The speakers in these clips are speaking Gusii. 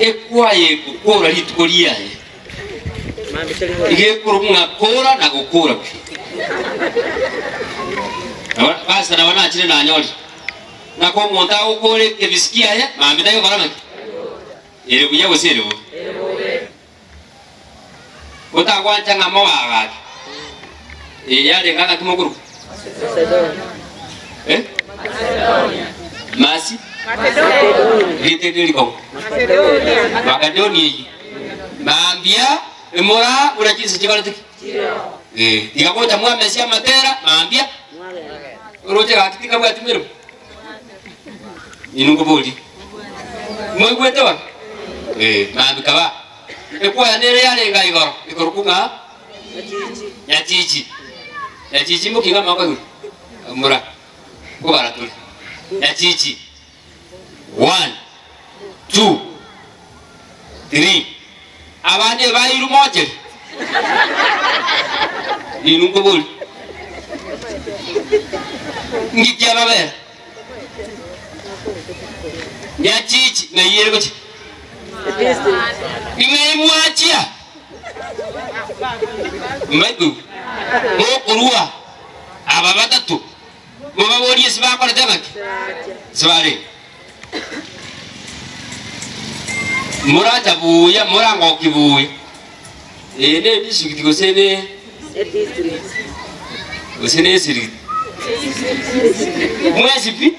Ekwaya egokora rituko riaye, iga ekorokwa ng'a kora na gokora pi. Nabo pastor nabo nachire nanyorire, ng'a ko omonto agokora ekebisi kiaye, mambia tari gokora ng'aki? Ere buya gose ere bobe? Otagwancha ng'a mobaagache. Eye yarenge ng'aki mokorokwa? Eh? Masi? Rieta erio rikong'u. Makedonia eyio. Mambia emora buna chinse chikorete ki? Eh, tiga gocha mwamesia amatera mambia. Oroche gaki tikabwati meremo. Inwe nkoborie. Moigwete bono? Eh, mambia kaba. Ekwaya nere yarenge igoro, ekorokwa ng'a Nyachichi. Nyachichi mokinga amaboko igoro, mura kobara tore. Nyachichi, one, two, three. Abande ebairwe mocheri. Inwe nkoborie. Nki kiababera? Nyachichi ng'ai ere gochia? Ing'ai mwachia? Mbaigwe mokorua aba batato mobaborie ase bakorete ng'aki? Ase barenge. Moracha buya, morangoki buya. Eye ne district gose ne gose ne esirigiti? Mwensi pi?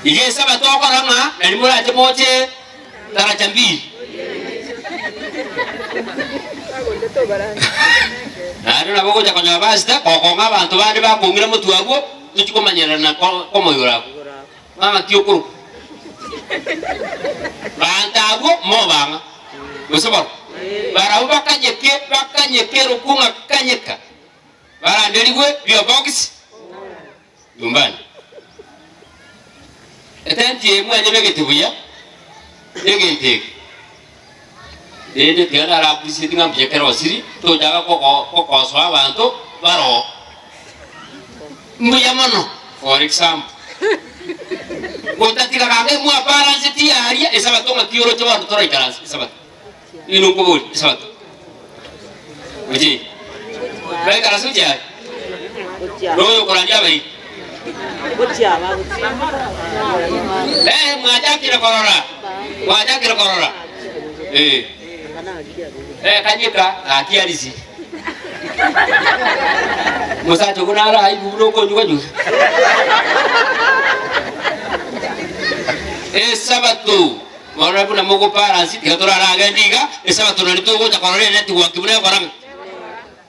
Iga esabato okora ng'a nari morache moche taracha mbiri. Naende nabo ogocha konyora pastor gokong'a abanto bande bakong'ira motwe abwo, tochi komanyerana komoigora abwo. Ng'a ng'aki okorokwa? Banto abwo mobang'a, gose bono? Barabwo bakanyeke, bakanyeke erokwo ng'a kanyeka, baranderigwe biobox nyumbani. Etenti eye mwanyebegete buya, negento eke, rende tiga nara appreciate ng'a mbuya kerosiri, tochaka koko kokosoa abanto baroo. Mbuya mono, for example, gotatiga gaka emwabalansetie aria esabato ng'aki oroche bono toraikaranse esabato. Inwe nkoboria esabato. Oche. Baikaranse gochia aria. Noyo okorandia abairi. Eh, mwachakire korora. Mwachakire korora. Eh. Eh, kanyeka gaki arisi. Omosacha okwo naro aigwe buna okonyuga-nyuga. Esabato, morore buna mogobalance, tiga toraragende iga, esabato nari togocha korora enetwork buna ekora ng'a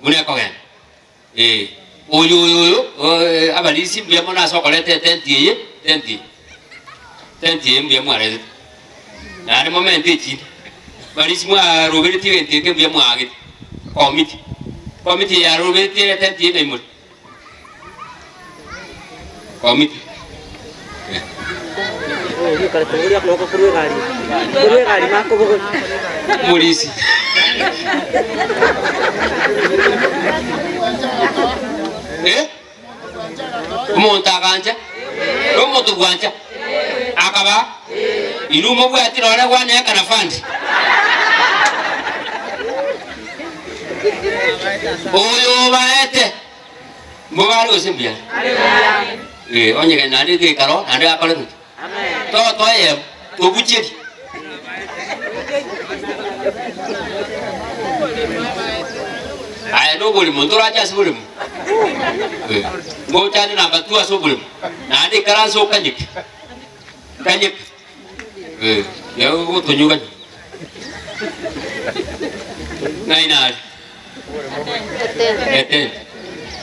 buna ekogenda. Eh, oyo oyo oyo eh, abarisia mbuya mono ase okoreta etenti eye, tenti eye, tenti eye mbuya mwaretete. Naende momente echinde. Barisia mwaroberetie egento eke mbuya mwaagete, komiti. Komiti eye yaroberetie etenti eye naimore. Komiti. Eh. Omorisia. Eh? Omonto agancha, na omonto bwancha akaba, inwe mobwati nonye gwaneka na fund. Oyo obaete, mbobare gose mbuya are? Eh, onye genda naende gekaro naende gakore gaki. Totoe eyemo, tobucherie. Aye noborimo, ntorache ase borimo? Eh, ngochande namba two ase oborimo, naende ikaranse okanyeke, kanyeka. Eh, ya ogotonyugania. Ng'ai nare? Etente.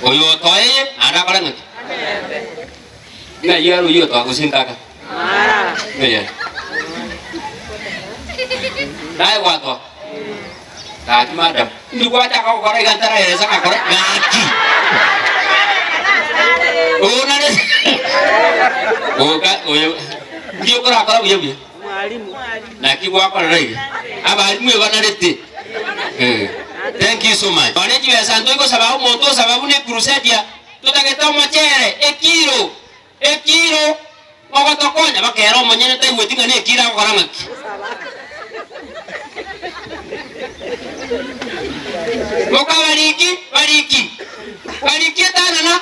Oyo otoeye, naende akore ng'aki? Ng'ai are oyio otoa gose nkaka? Ng'ai are? Naye gwatoa? Gaki madam, indi gwachaka gokora iga ntaraeresa ngakora gaki. Onare oka oyo ndi okorakora buya buya. Naki gwakorera iga? Abalimu ebanarete. Eh. Thank you so much. Nonye chibesa ntoigosaba omonto osaba buna ecrusade Totagete omochere ekiro, ekiro, ogotokonya bakera omonyene taigweti ng'a nekiro agokora ng'aki. Bariki, bariki, bariki etanana,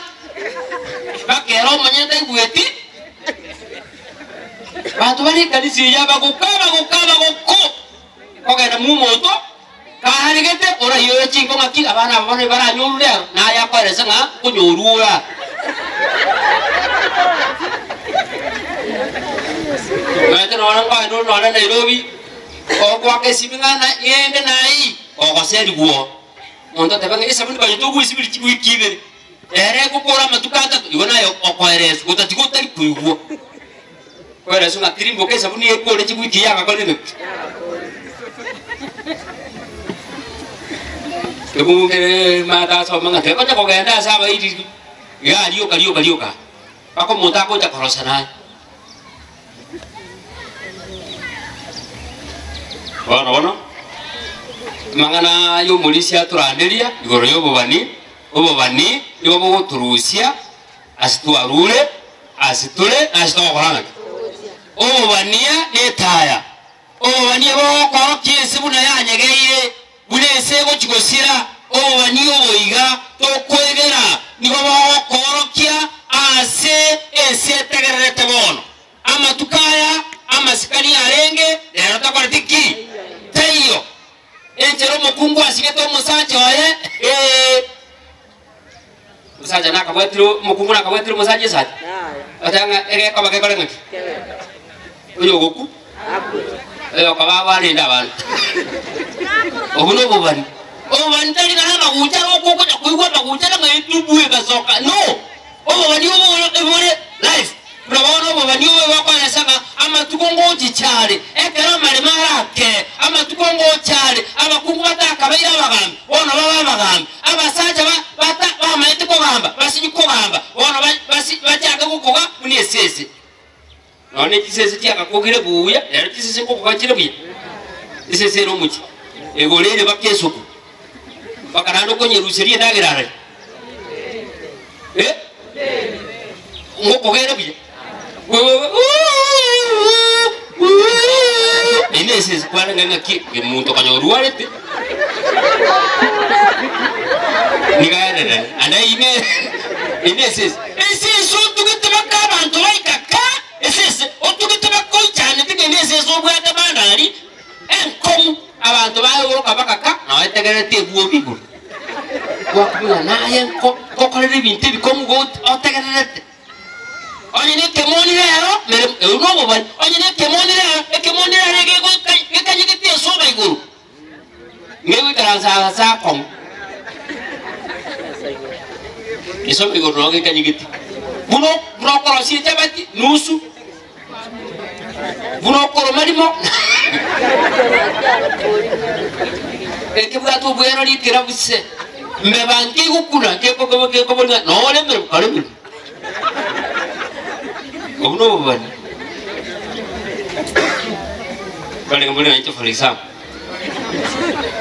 bakera omonyene taigweti. Banto bare ekanisa eye abagoka, abagoka, abagoko, kogenda mw'omonto karegete oraiyoire chinko ng'aki abana aba bono baranyorwe rero, naye akoeresa ng'a nkonyorwa ore aa. Omanyete nonye nkoenda ore nonye Nairobi, ogoaka esimi ng'a na ng'ende naye, ogoserigwa oo. Omonto oteba ng'a esabuni konya togoesiberia chiwiki ibere, ere egokora amatuko atato, igo naye okoereswa gotatiga otari koigwa. Koereswa ng'a tirimboka esabuni ekore chiwiki yagakorire ng'aki. Ebuku kere mata asome ng'a tekonya kogenda ase abairi iga rioka rioka rioka, mpaka omonto agocha korosa naye. Bono bono, amang'ana y'omorisia atoranderia igoro y'obobani, obobani nigo bogotorusia ase twarure, ase tore, na ase togokora ng'aki? Obobania netaya, obobania bogokorokia ense buna yanyegeire, Buna ense egochia gosira, obobani obo iga tokwegera nigo bogokoorokia aase ense etegererete bono. Amatuko aya amasikani arenge, rero takoreti ki? Taiyo. Enchera omokungu asigete omosacha oye, ee. Omosacha nakabwatire omokungu nakabwatire omosacha esati, oteba ng'a egekoba gekore ng'aki? Oyogokwa, oyokoba abarende abana. Obwo na obobani. Obobani tari ng'a namagucha aro okonya koigwa amagucha aro ng'a etubu egasoka, no! Obobani obo ebore life. Buna bono obobani obo bokoeresa ng'a amatuko ngochicha are, ekero amaremo arakee, amatuko ngocha are, abakungu batakabeire abagambi, bono babe abagambi, abasacha ba bata bamaete kogamba, basinyi kogamba, bono ba basi bachake gokoga buna esese. Nonya ne chisese chiagakogire buya, rero chisese nkokoga chire buya? Esese ere omochie, egoreire baka esuku, mpaka naende okonyeruseria endagera arari. Eh? Ngokogera buya. Eye nesese kwarenge ng'aki omonto konya orwarete nigo aererere ande eyio ne eye nesese. Esese otugete baka abanto baika ka esese otugete baka oichanete ng'a nesese obwate bandari enkong'u abanto baegoroka baka ka nao etegererete ebwobi igoro. Gwakobuna naye nko ngokorera ebinto ebikong'u igo otegererete. Onye nekemoni rero, mere erio nobobani, onye nekemoni rero, ekemoni rero egegoika gekanyegete esoba igoro, ngegoikaransa ase akong'u. Esoba igoro noo gekanyegete. Buna buna okorosia echabati, nusu, buna okoroma rimo, ekebwate obwerori ekerabu se, mbeba nkegokuna nkekoboria noo oremire karemire. Obwo nobobani. Barenge mbore nainche for example.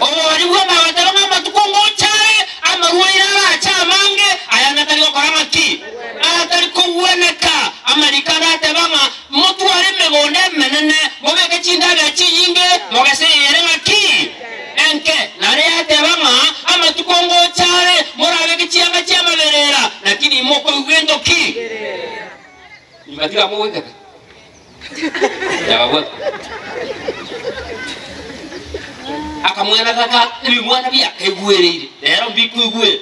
Obobani bw'amagote ng'a amatuko ngocha are, amarwaire arache amange, aya natari gokora ng'aki? Atari kogweneka. Amariko arateba ng'a motware emegondo emenene, mobeke chindagera chinyinge, mogese eyere ng'aki? Enke. Naende yateba ng'a amatuko ngocha are, morabeke chianga chi'amaberera, naki nimokoigwa entoki. Nyuma tiga mogoiteka. Yababwata. Akamwana gaka ebimwana biakaigwereire, rero mbikoigwera.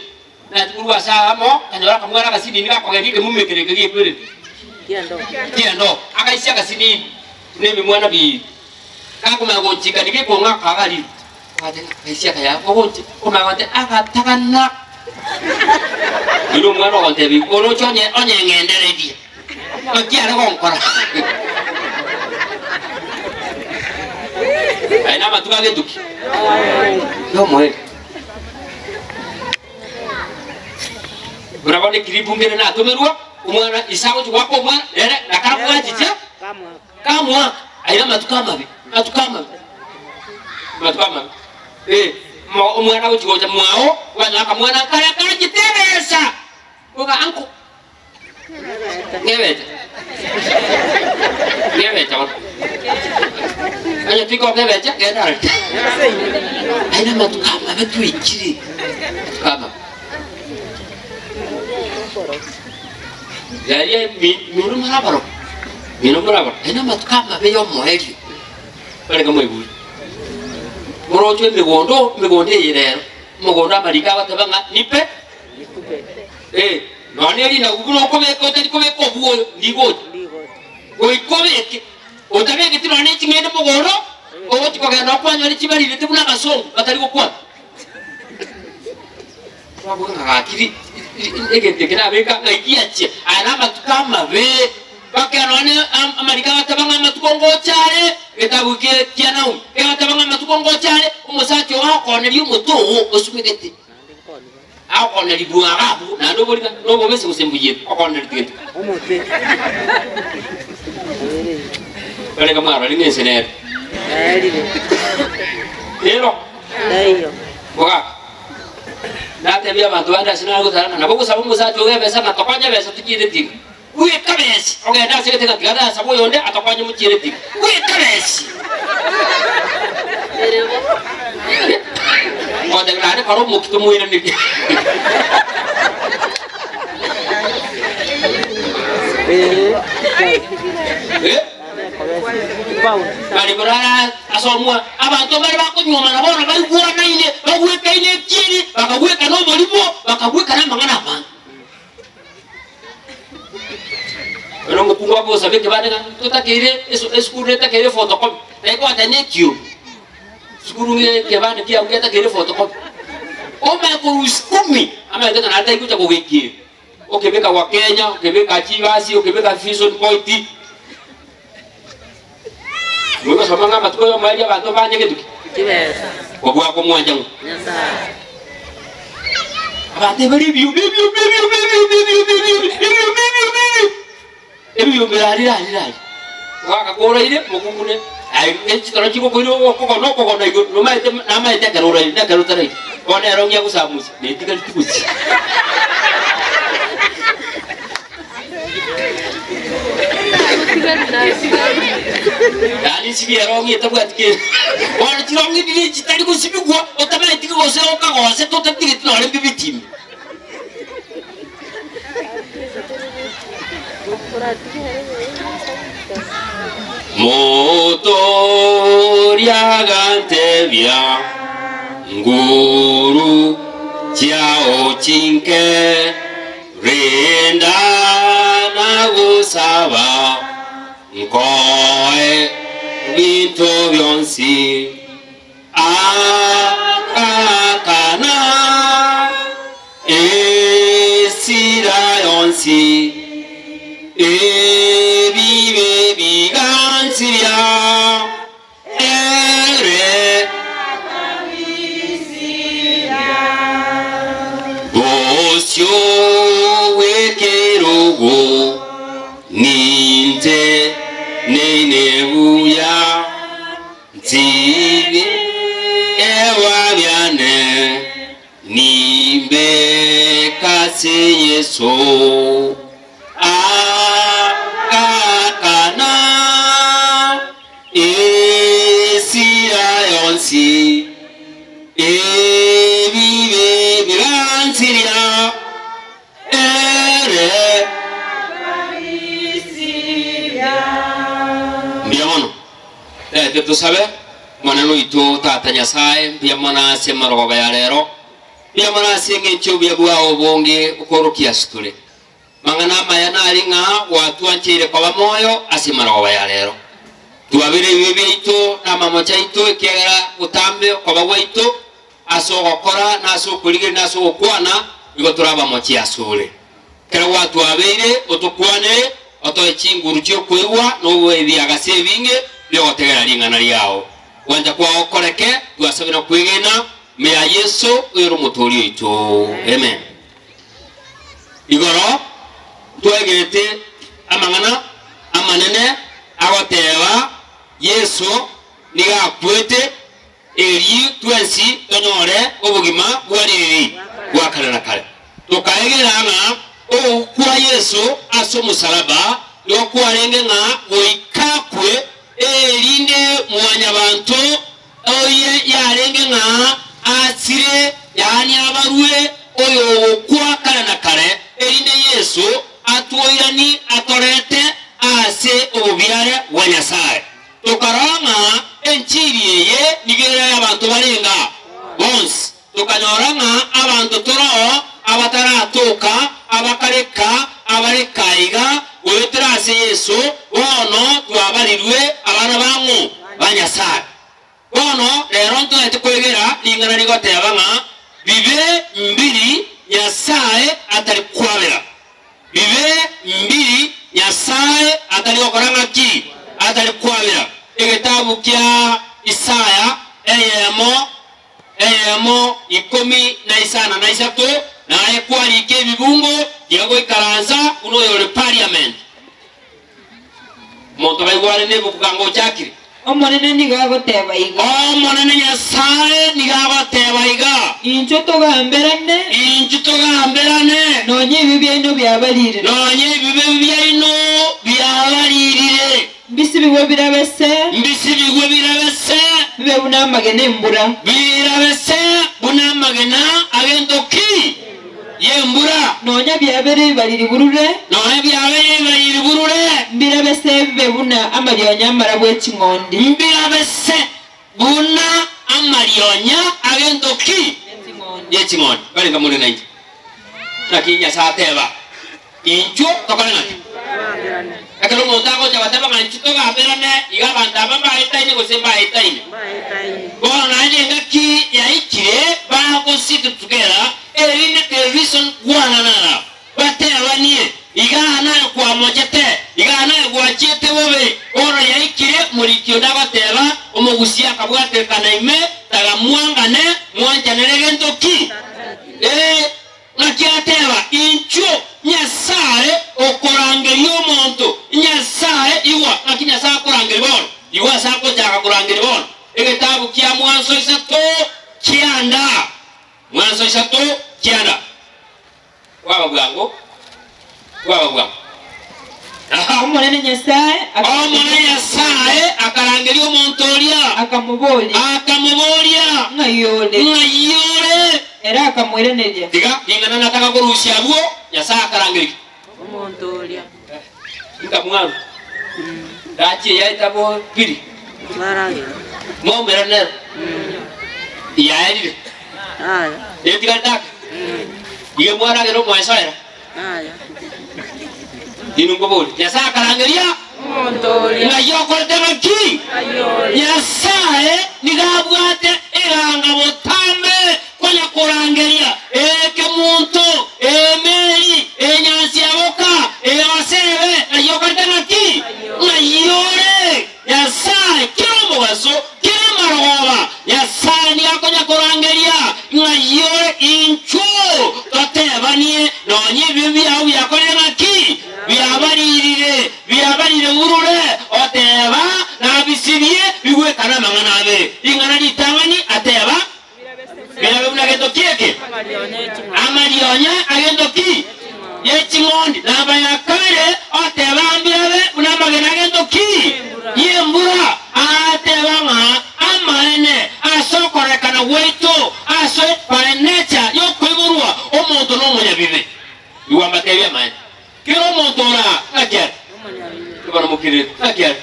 Nachi korwa ase aamo, nkanyora akamwana agasinini gakogendia ekemuma ekere eke giekwerete ki'endoo. Agaisia agasinini buna ebimwana biiri. Gakomanya gonchika nigo ekong'aka agarire. Agateba, Akaisia akaya ogonchi komanya gote agatagana. Oyio nomwana ogontebia, oroche onye onyeng'endereria. Naki are gonkora? Aya namatuko agento ki? Yomoerio. Buna bono ekiribu nkere natomerwa, omwana ise agochia goaka omwana, ere nakarabwo gachicha, kamoaka, aye amatuko amabe, amatuko amabe, amatuko amabe. Eh, mo omwana agochia gocha mwao, kwanyora akamwana kare kanchete ebesa, boka uncle. Ngebecha. Ngebecha bono. Onye tiko ngebecha, genda aroro. Aye namatuko amabe twikire. Amatuko amabe. Yaria mino moraboroke, mino moraboroke, aya namatuko amabe y'omoerio. Barenge moigure. Moroche emegondo, emegondo eye rero, omogondo amariko agoteba ng'a nipe, eh, nonya ne rinagu buna okobeka otari kobeka obwoyo, ndigocha. Goika obeke, otabegeti nonya ne ching'ende mogondo, ogochi kogenda okwanyore chibarirete buna abasongo batari gokwana. Twaboka ng'a gaki ri- ri- egento eke nabeka ng'ai giachia, aya namatuko amabe. Bakera nonya ne am- amariko agateba ng'a amatuko ngocha are, egetabu kie kia Naumi, kegateba ng'a amatuko ngocha are, omosacha oo agokoneria omote oo osumegete, agokoneria bwaga abwo, naende obori ng'a nobobese gose mbuyete, okoneria gento ki? Omote. Barenge mwarorire ng'a ense nere. Yaerire. Ero. Taiyo. Mogaka. Natebia abanto bande ase nare gotara ng'a nabo ogosaba omosacha ogo ebesa ng'a tokonye ebesa tochiere tiga. Bweka besi, ogende ase egete ng'a tiga nasabe oyonde atokonye mochiere tiga. Bweka besi. Ogoteba naende kora omokia tomoiranerie. Eh? Bari borara ase omwa abanto mbare bakonyuomana bono baigwanaine, bagwekaine ekieni, bakagwekana oborimo, bakagwekana amang'ana amange. Bono omokungu agosaba ekebande ng'a totakeire esu esukuru netakeire efotokopi, naye kwateba nekiomi, sukuru ng'e ekebande kiago getakeire efotokopi. Omanye korusia kumi, amaete ng'a naende tari gocha kogekiera. Okebeka gwa Kenya, okebeka Chivas, okebeka Vision Point. Mogosoma ng'a amatuko y'omoerio abanto mbanje gento ki? Chibesa. Kobua komwancha ng'o? Nyasae. Abanto ebare ebiombe ebiombe ebiombe ebiombe ebiombe ebiombe ebiombe ebiombe ebiombe rari rari rari. Gwakakoraire mokungu ne aye echitoro chigokoira okogona okogona igoro nomaete namaete ekero oraire na ekero otaraire. Bono ero ngiya gosamusa netigari tigochi. Yaani nsibi erong'i etabwati kende. Bono chirong'i ndiria chitari gosibigwa otamaeti gose okagosete otatigeti nore mbibiti ime. Motoria agantebia, Nguru chiao chinke, renda na gosaba, nkoe binto bionsi. Agakana esira yonsi, ebibe bigansiria ere. Bosio bw'ekerogo ninche neine buya. Nsibe ewa biane, nimbe kase Yeso. Agakana esira yonsi, ebibe bigansiria ere. Mbuya mono. Reke tosabe, Omonene oito, Tata Nyasae, mbuya mono ase emarogoba ya rero, mbuya mono ase engencho y'obuya bwao obonge okoorokia ase tore. Mang'ana amaya nari ng'a gwatwancheire koba moyo ase emarogoba ya rero. Twabere ebibe biaito na amamocho aito, ekiagera botambe okoba gwaito ase ogokora na ase okorigereria na ase ogokwana nigo tore abamochi asore. Ekero gwatwabeire, otokwanere, otoe chinguru chi'okoigwa na ebiagasi ebinge bi'ogotegera ring'ana riao. Gwancha kwao koreke, twasabe na kwegena, ime ya Yeso, oyore Omotooria oito. Amen. Igoro ntwegerete amang'ana amanene agoteba Yeso nigo akwete Erio twensi tonyore obogima bwa ririri bwa kare na kare. Tokaegera ng'a ogokwa kwa Yeso ase omosalaba nigo kwarenge ng'a goika akwe, erinde mwanyabanto oye yarenge ng'a asire, yaani abarue oyogokwa kare na kare, erinde Yeso atwoiranie atorete ase obobiare bwa Nyasae. Tokarora ng'a enchiri eye nigo ere y'abanto barenge aa bonsi. Tokanyora ng'a abanto toroo abataratoka, abakareka, abareka iga goetera ase Yeso, bono twabarirwe abana ba ng'o? Ba Nyasae. Bono rero ntoete kwegera ring'ana rigoteba ng'a bibe mbiri Nyasae atari kwabera. Bibe mbiri Nyasae atari gokora ng'aki? Atari kwabera. Egetabu kia Isaya eyemo eyemo 53, naye kwarika ebibungo tiga goikaransa buna oyore parliament. Omonto baigwane nebuku kanga ochakire. Omonene nigo agoteba iga. Omonene Nyasae nigo agoteba iga. Inchuo togamberane. Inchuo togamberane. Nonya ebibe biaino biabaririre. Nonya ebibe biaino biabaririre. Mbisibigwe birabe se. Mbisibigwe birabe se. Bibe buna amagena 'embura. Birabe se buna amagena agento ki? Y'embura. Nonya biabeire ribariri burure. Nonya biabeire ribariri burure. Mbirabe se bibe buna amarionya amarabu e ching'ondi. Mbirabe se buna amarionya agento ki? Ye ching'ondi. Barenge more nainche. Naki Nyasae ateba, Inchuo tokore ng'aki? Ekero omonto agocha goteba ng'a inchuo togamberane, iga abanto aba mbaetaine gose mbaetaine. Bono naende engaki yaikire bago sit together, erinde the reason gwananana, batebanie, Igaa naye kwamochete, igaa naye gwachiete bobe. Bono yaikire moriki onde agoteba, Omogusia akabwatekana ime, tagamwangane, mwanchanere gento ki? Ee. Naki ateba, Inchuo, Nyasae okorangeria omonto, Nyasae, igwa, naki Nyasae akorangeria bono, igwa ase agochaka korangeria bono, egetabu kia mwanso isato kianda, mwanso isato kianda. Kwaba bwango, kwaba bwango. Aha. Omonene Nyasae Omonene Nyasae akarangeria omonto oria, akamoboria, akamoboria, Ng'ai ore? Ng'ai ore? Ere akamoiraneria. Tiga ring'ana nataka korusia abwo, Nyasae akarangeria. Omonto oria. Nkamwarwa. Gachie yaeta bo pili. Baragera. Mwaumera nero. Yaerire. Aya. Etigarete ake. Iga mwaragera omwesoera. Aya. Inwe nkoboria, Nyasae akarangeria Omonto oria. ng'ai okorete ng'aki? Ng'ai ore? Nyasae nigo abwate eganga botambe konya korangeria ekemonto, emeri, enyansi ya boka, egosebe, ng'ai okorete ng'aki? Ng'ai ore? Nyasae kera omobaso, kera amarogoba, Nyasae nigo akonya korangeria, Ng'ai ore? Inchuo totebanie, nonya ebibe biao biakorire ng'aki? Biabaririre, biabarire burure, oteba, Nabisibie bigwekane amang'ana abere. Ring'ana ritang'ani ateba, Birabe buna gento ki eke? Amarionya agento ki? Ye ching'ondi. Namba ya kabere oteba mbirabe buna amagena agento ki? Y'embura. Ateba ng'a amaene ase okorekana gwaito ase by nature y'okoiborwa omonto nomonyabibe. Igwa mbatebie amaene. Kera omonto ore aa, ng'aki are? Ebaramokirete, ng'aki are?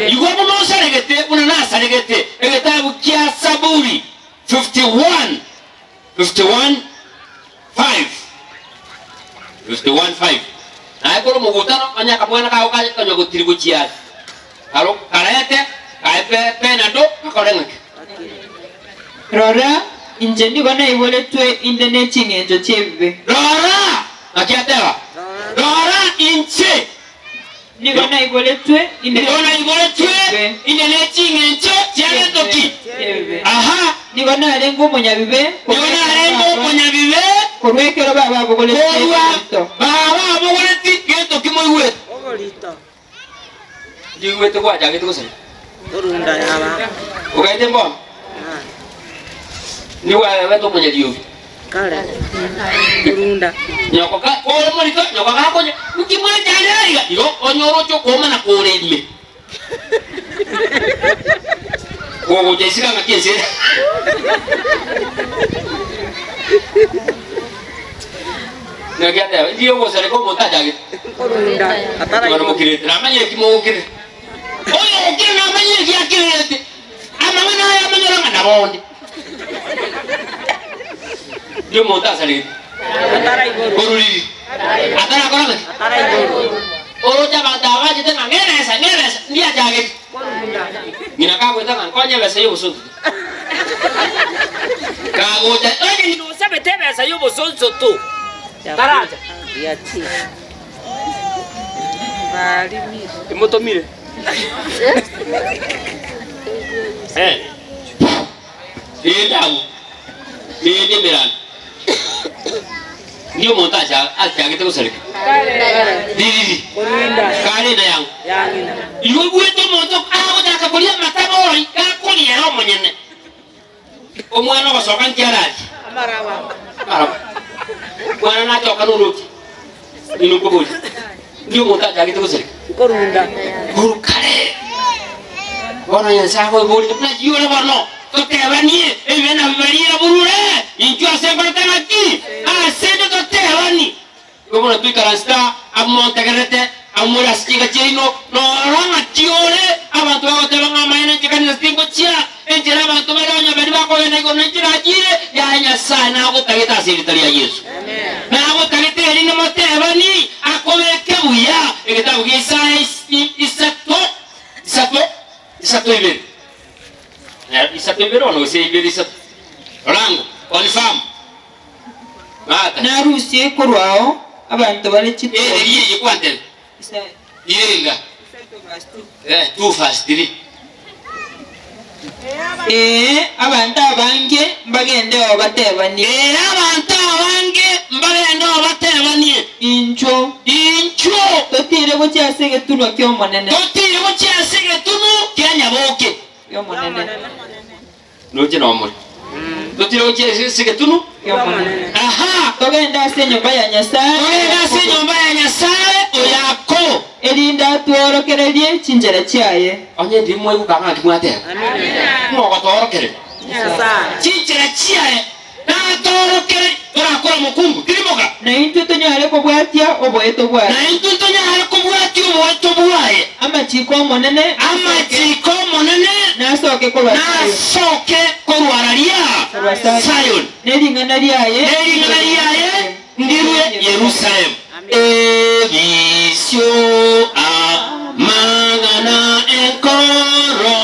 Igwa buna osaregete, buna nasaregete. Egetabu kia Saburi 51, 51, 5. 51, 5. Naye kore omogutano, onye akamwana kago kaye konya gotiri gochia ase, karo karete, kae pe penado, gakore ng'aki? Rora, inche nigo naiboretwe inde ne ching'encho chi'ebibe. Rora! Naki ateba, Rora, inche Nigo naiboretwe inde nigo naiboretwe inde ne ching'encho chi'egento ki? chi'ebibe. Aha! Nigo narenge omonyabibe Nigo narenge omonyabibe korwa ekero baba abogoretie korwa oborito. baba abogoreti gento ki moigwete. Oborito. Ndigwete gwachagete gose? Orunda yaba. Ogaete mbono? Nigo gwabete omonyariogi. Kare. Orunda. Nyoko ka ore morito nyoko gakonya nki mwachandera iga igo onyore oche okoomana kore ime. Gogocha isiko ng'aki ense ere. Naki ateba, Ndiye ogosareka omonto achagete. Korunda Mwana ataraigwa. mokirete, namanyire ki mogokirete. Oyo ogokire namanyire eki akirete. Amang'ana aya amanyore ng'a nabo onde. Ndiye omonto asaregete. Ataraigorwa. Koruriri. Atarakora ng'aki? Ataraigorwa. Oroche abanto aba bachete ng'a ng'ebesa, ng'ebesa, ndiye achagete. Korunda. Ng'ina kagoeta ng'a nkonye ebesa y'obosonsoto. Kagocha, onye ng'ina osabete ebesa y'obosonsoto, taracha. Imotomire. Eh. Rende agwo, rende emerando. Ndiyo omonto acha achagete gosareka. Ririri. Kare enda yango. Igo oigwete omonto agochaka koria amatama oi, gakoria ere omonyene. Omwana ogosoka nki arache? Amaraba. Mwana nachoka noroche. Inwe nkoboria. Ndiyo omonto achagete gosareka. Korunda. Korwa kare. Bono Nyasae akoiboria, Naki ore bono? Totebanie ebibe na bibarire burure, inchuo ase nkorete ng'aki? Ase inde totebani. Igo bono toikaransete aa, abwo montegererete, abwo more ase chinka chiaino, norora ng'aki ore, abanto bagoteba ng'a amaene inche kanisa tingochia, enchera abanto bare onye baria bakogenda igoro nenchera achiire, yaya Nyasae nagotagete ase erieta ria Yeso. Nagotagete erinde motebani akobeke buya. Egetabu gia Isaya isato, isato, isato ibere. Isato ibere bono gose ibere isato. Orango, confirm. Martha. Narusie korwa ao abanto bare chituoni. Eri eye kwantebia. Irenga. 2 verse 3. Ee, abanto abange mbagende oo batebanie. Ee, abanto abange mbagende oo batebanie. Inchuo. Inchuo. Totiire gochia ase egetunwa ki'Omonene. Totiire gochia ase egetunwa kia Nyaboke. Ki'Omonene. Noche nomore. Totiire gochia ase egetunwa ki'Omonene. Aha. Togende ase enyomba ya Nyasae. Togende ase enyomba ya Nyasae o Yakobo. Erinde atworokererie chinchera chiaye. Onye ndiri mwaigwa ng'a ng'aki mwateba, ng'a ogotoorokereria chinchera chiaye, natorokererie, torakore omokungu, tirimoka. Na intwe tonyare kobwatia oboeto bwaye. Na intwe tonyare kobwatia oboeto bwaye. Amachiko 'Omonene. Amachiko 'Omonene. Nasoke korwa Sayoni. Nasoke korwa raria Sayoni. Ne ring'ana riaye. Ne ring'ana riaye ndirue Yerusalemu. Ebisio amang'ana enkoro,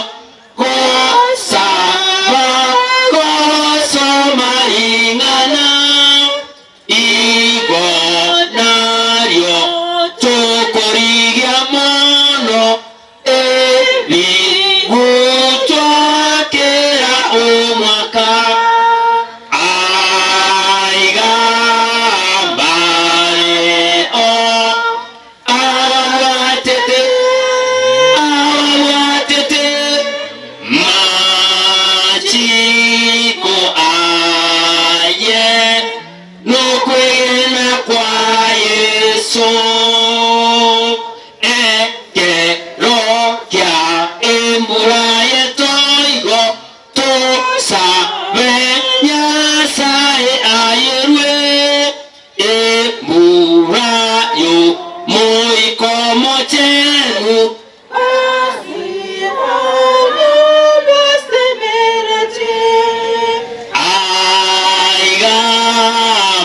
gosaba gosoma ring'ana, igo nario tokorigia mono, erigutwa kera omwaka. Aiga mbare o ababwatete, ababwatete machiko aye nokwegena kwa Yeso ekero kia embura yetoigo tosabe Nyasaye ayerwe embura y'omoika omochenu. Aiga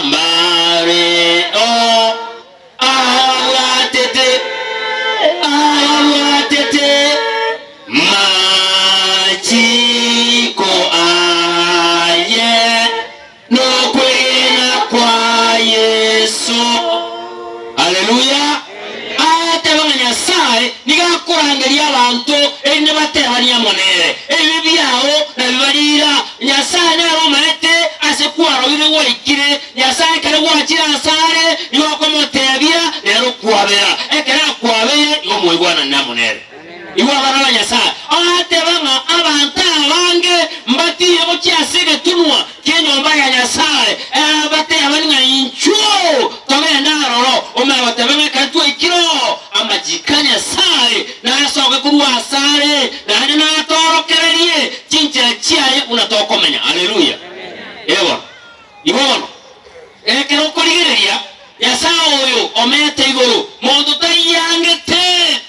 mbare o abwatete, abwatete machiko aye nokwegena kwa Yeso. Haleluya! Ateba ng'a Nyasae nigo akorangeria abanto erinde batebanie amo nere. Ebibe biao nabibarira. Nyasae nere omaete ase kwarogire gwaikire. Nyasae ekero gwachire asare nigo okomotebia nere okwabera. Ekero akwabeire igo moigwananire amo nere. Igwa abana ba Nyasae agateba ng'a abanto abange mbatiire gochia ase egetunwa ki'enyomba ya Nyasae, batebani ng'a inchuo togende aroro. Omanye goteba ng'a ekero twaikire oo, amachiko a Nyasae nasoke korwa asare, naende natorokererie. chiaye buna tokomenya. Haleluya! Ee bono. Igo bono, ekero okorigereria Nyasae oyo omeete igoro, monto taiangete,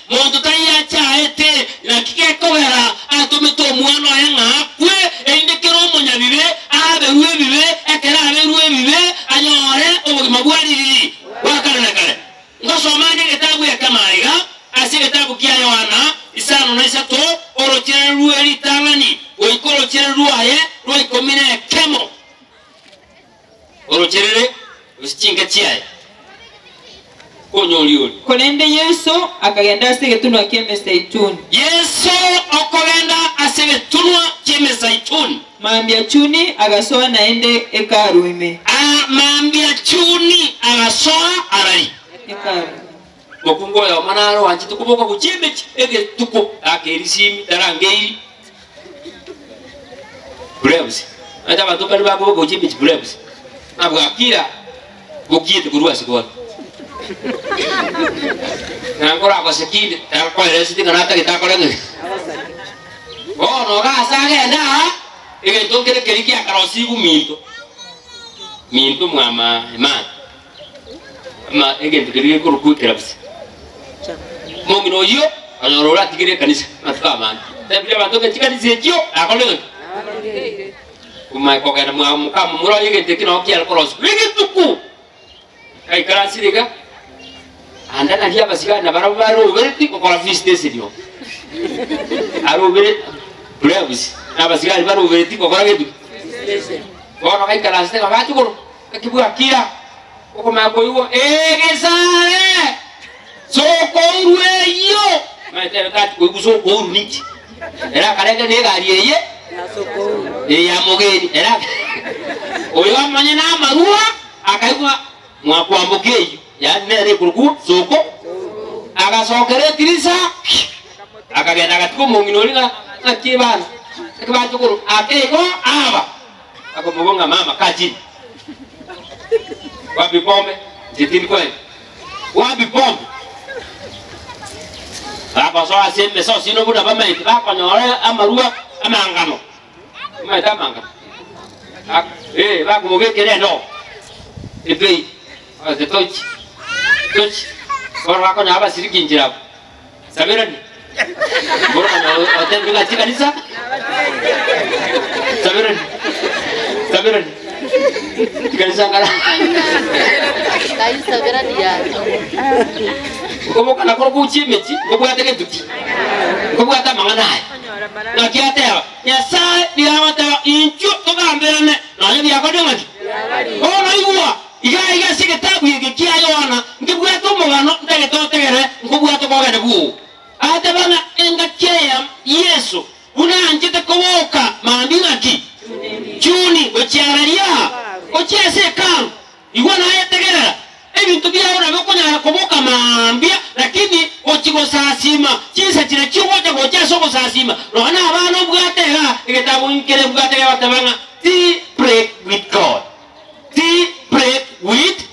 monto taiachaete, naki gekogera atomete Omwana oye ng'a akwe, erinde kera omonyabibe aberwe ebibe, ekero aberwe ebibe anyore obogima bwa ririri bwa kare na kare. Ngosoma ande egetabu ekemo aiga, ase egetabu kia Yohana 53, orochere rwe ritang'ani goika orochere rwaye rwa ikomi na ekemo. Orocherere gose chinka chiaye konyori ore. Korende Yeso akagenda ase egetunwa ki'Emezeituni. Yeso okogenda ase egetunwa ki'Emezeituni. Mambia chuni agasoa naende Hekalu ime. Aa mambia chuni agasoa arari. Hekalu. Mokungu oyomo naro oanchete koboka gochia emechie egetuko, takeeri simi, tarangeiri burebuse. Omanyete abanto mbare bakoboka gochia emechie burebuse, ng'a bwakira bokiete korwa ase bono. Ng'a nkoragose kinde, takoereseti ng'a natagete akore ng'a ki. Bono iga ase agende aa, egento nkere keria kiakarosiigwe minto, minto mwama emani. Ama egento keria gekorokwa ekerabuse. Omong'ina oyio akanyora ore atigire ekanisa amatuko amange. Tebirie abanto ng'a chikanisa echio nakorire ng'aki? Omanye kogenda mwa mokamomura oye egento ekio nabo kiare korosiwa rituko. Gaikaransire iga, ande nario abasigari nabarabwo barobereti gokora visitation oo. Arobere burebusi, na abasigari barobereti gokora gento ki? Bono gaikaransete ng'a bache korwa. Naki bwakira okomanya koigwa egesare sokourwa eyio. Omanyete ere tati koigwa sokouru ninki? Ere akarenge na egari eye eya mogeni ere oyo amanye na amarua akaigwa mwakwamboka eyio yaani nere ekorokwa soko agasokera etirisa akagenda agatiga omong'ina oria ng'a ng'aki bana naki bacha korwa ake igo aba. Akomoboria ng'a mama kaa chini. Wapi pombe? Inche tindi koenya. Wapi pombe? Bagosoa ase emesosi ino buna bamaete bakonyora amarua amangano. Omanyete amangano? Bak- eh, bakomobekera endoo ebei ase tochi tochi bono bakonyora abasiriki inchera abwo. Saberani. Mboro kanya otebire ng'a chikanisa. Saberani. Saberani. Chikanisa ngara. Okobokana koro gochia emechi nkobwate gento ki? Nkobwate amang'ana aya. Naki ateba, Nyasae nigo agoteba inchuo togamberane nonya biakorire ng'aki? Bono igwa! Iga aiga ase egetabu eke kia Yohana nkebwate omogano ntagete otegere nkobwate okogenda bwoo. Agateba ng'a engaki eye Yeso buna anchete koboka mambia ng'aki? Chuni gochia araria gochia ase Hekalu. Igwa naye tegerera, ebinto biao nabio okonyara koboka mambia, lakini gochia gosasima chinsa chiria chiogocha gocha ase ogosasima, nonya nabana obwate iga egetabu nkere bwate gegoteba ng'a Tea break with God. Tea break with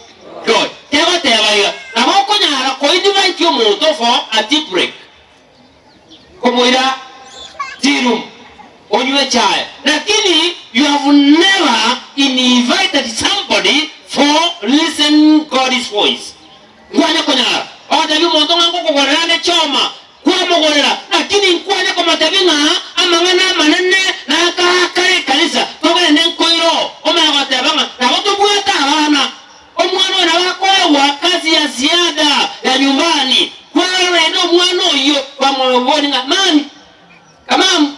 God. Kegoteba iga, nabo okonyara koinvite omonto for a tea break, komoira tea room onywe echae, lakini you have never invited somebody for listen God's voice. Nkwanye konyara ogotebia omonto ng'a ngokogorera ande choma, kwamogorera, lakini nkwanye komotebia ng'a amang'ana amanene nakaakare ekanisa, togende nkoira oo. Omanye goteba ng'a nabo tobwate abana, omwana oyo nabo akoegwa kazi ya ziada ya nyumbani, kwarora omwana oyio kwamoboria ng'a mami, kamam,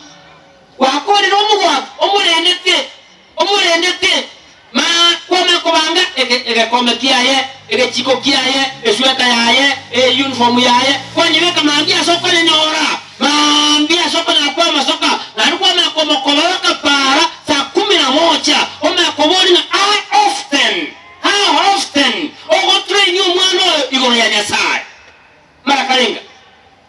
Gwakorire omogwaka omorendete, omorendete, ma kwamanya kobanga ege, egekombe kiaye, egechiko kiaye, esweta yaye, eyunifomu yaye, kwanyebeka mambia ase okonyenyora, mambia ase okonyora kw'amasoka, naende kwamanya komokoba baka para saa kumi na moja, omanye koboria ng'a how often, how often ogotrainia omwana oyo igoro ya Nyasaye? Mara karenga?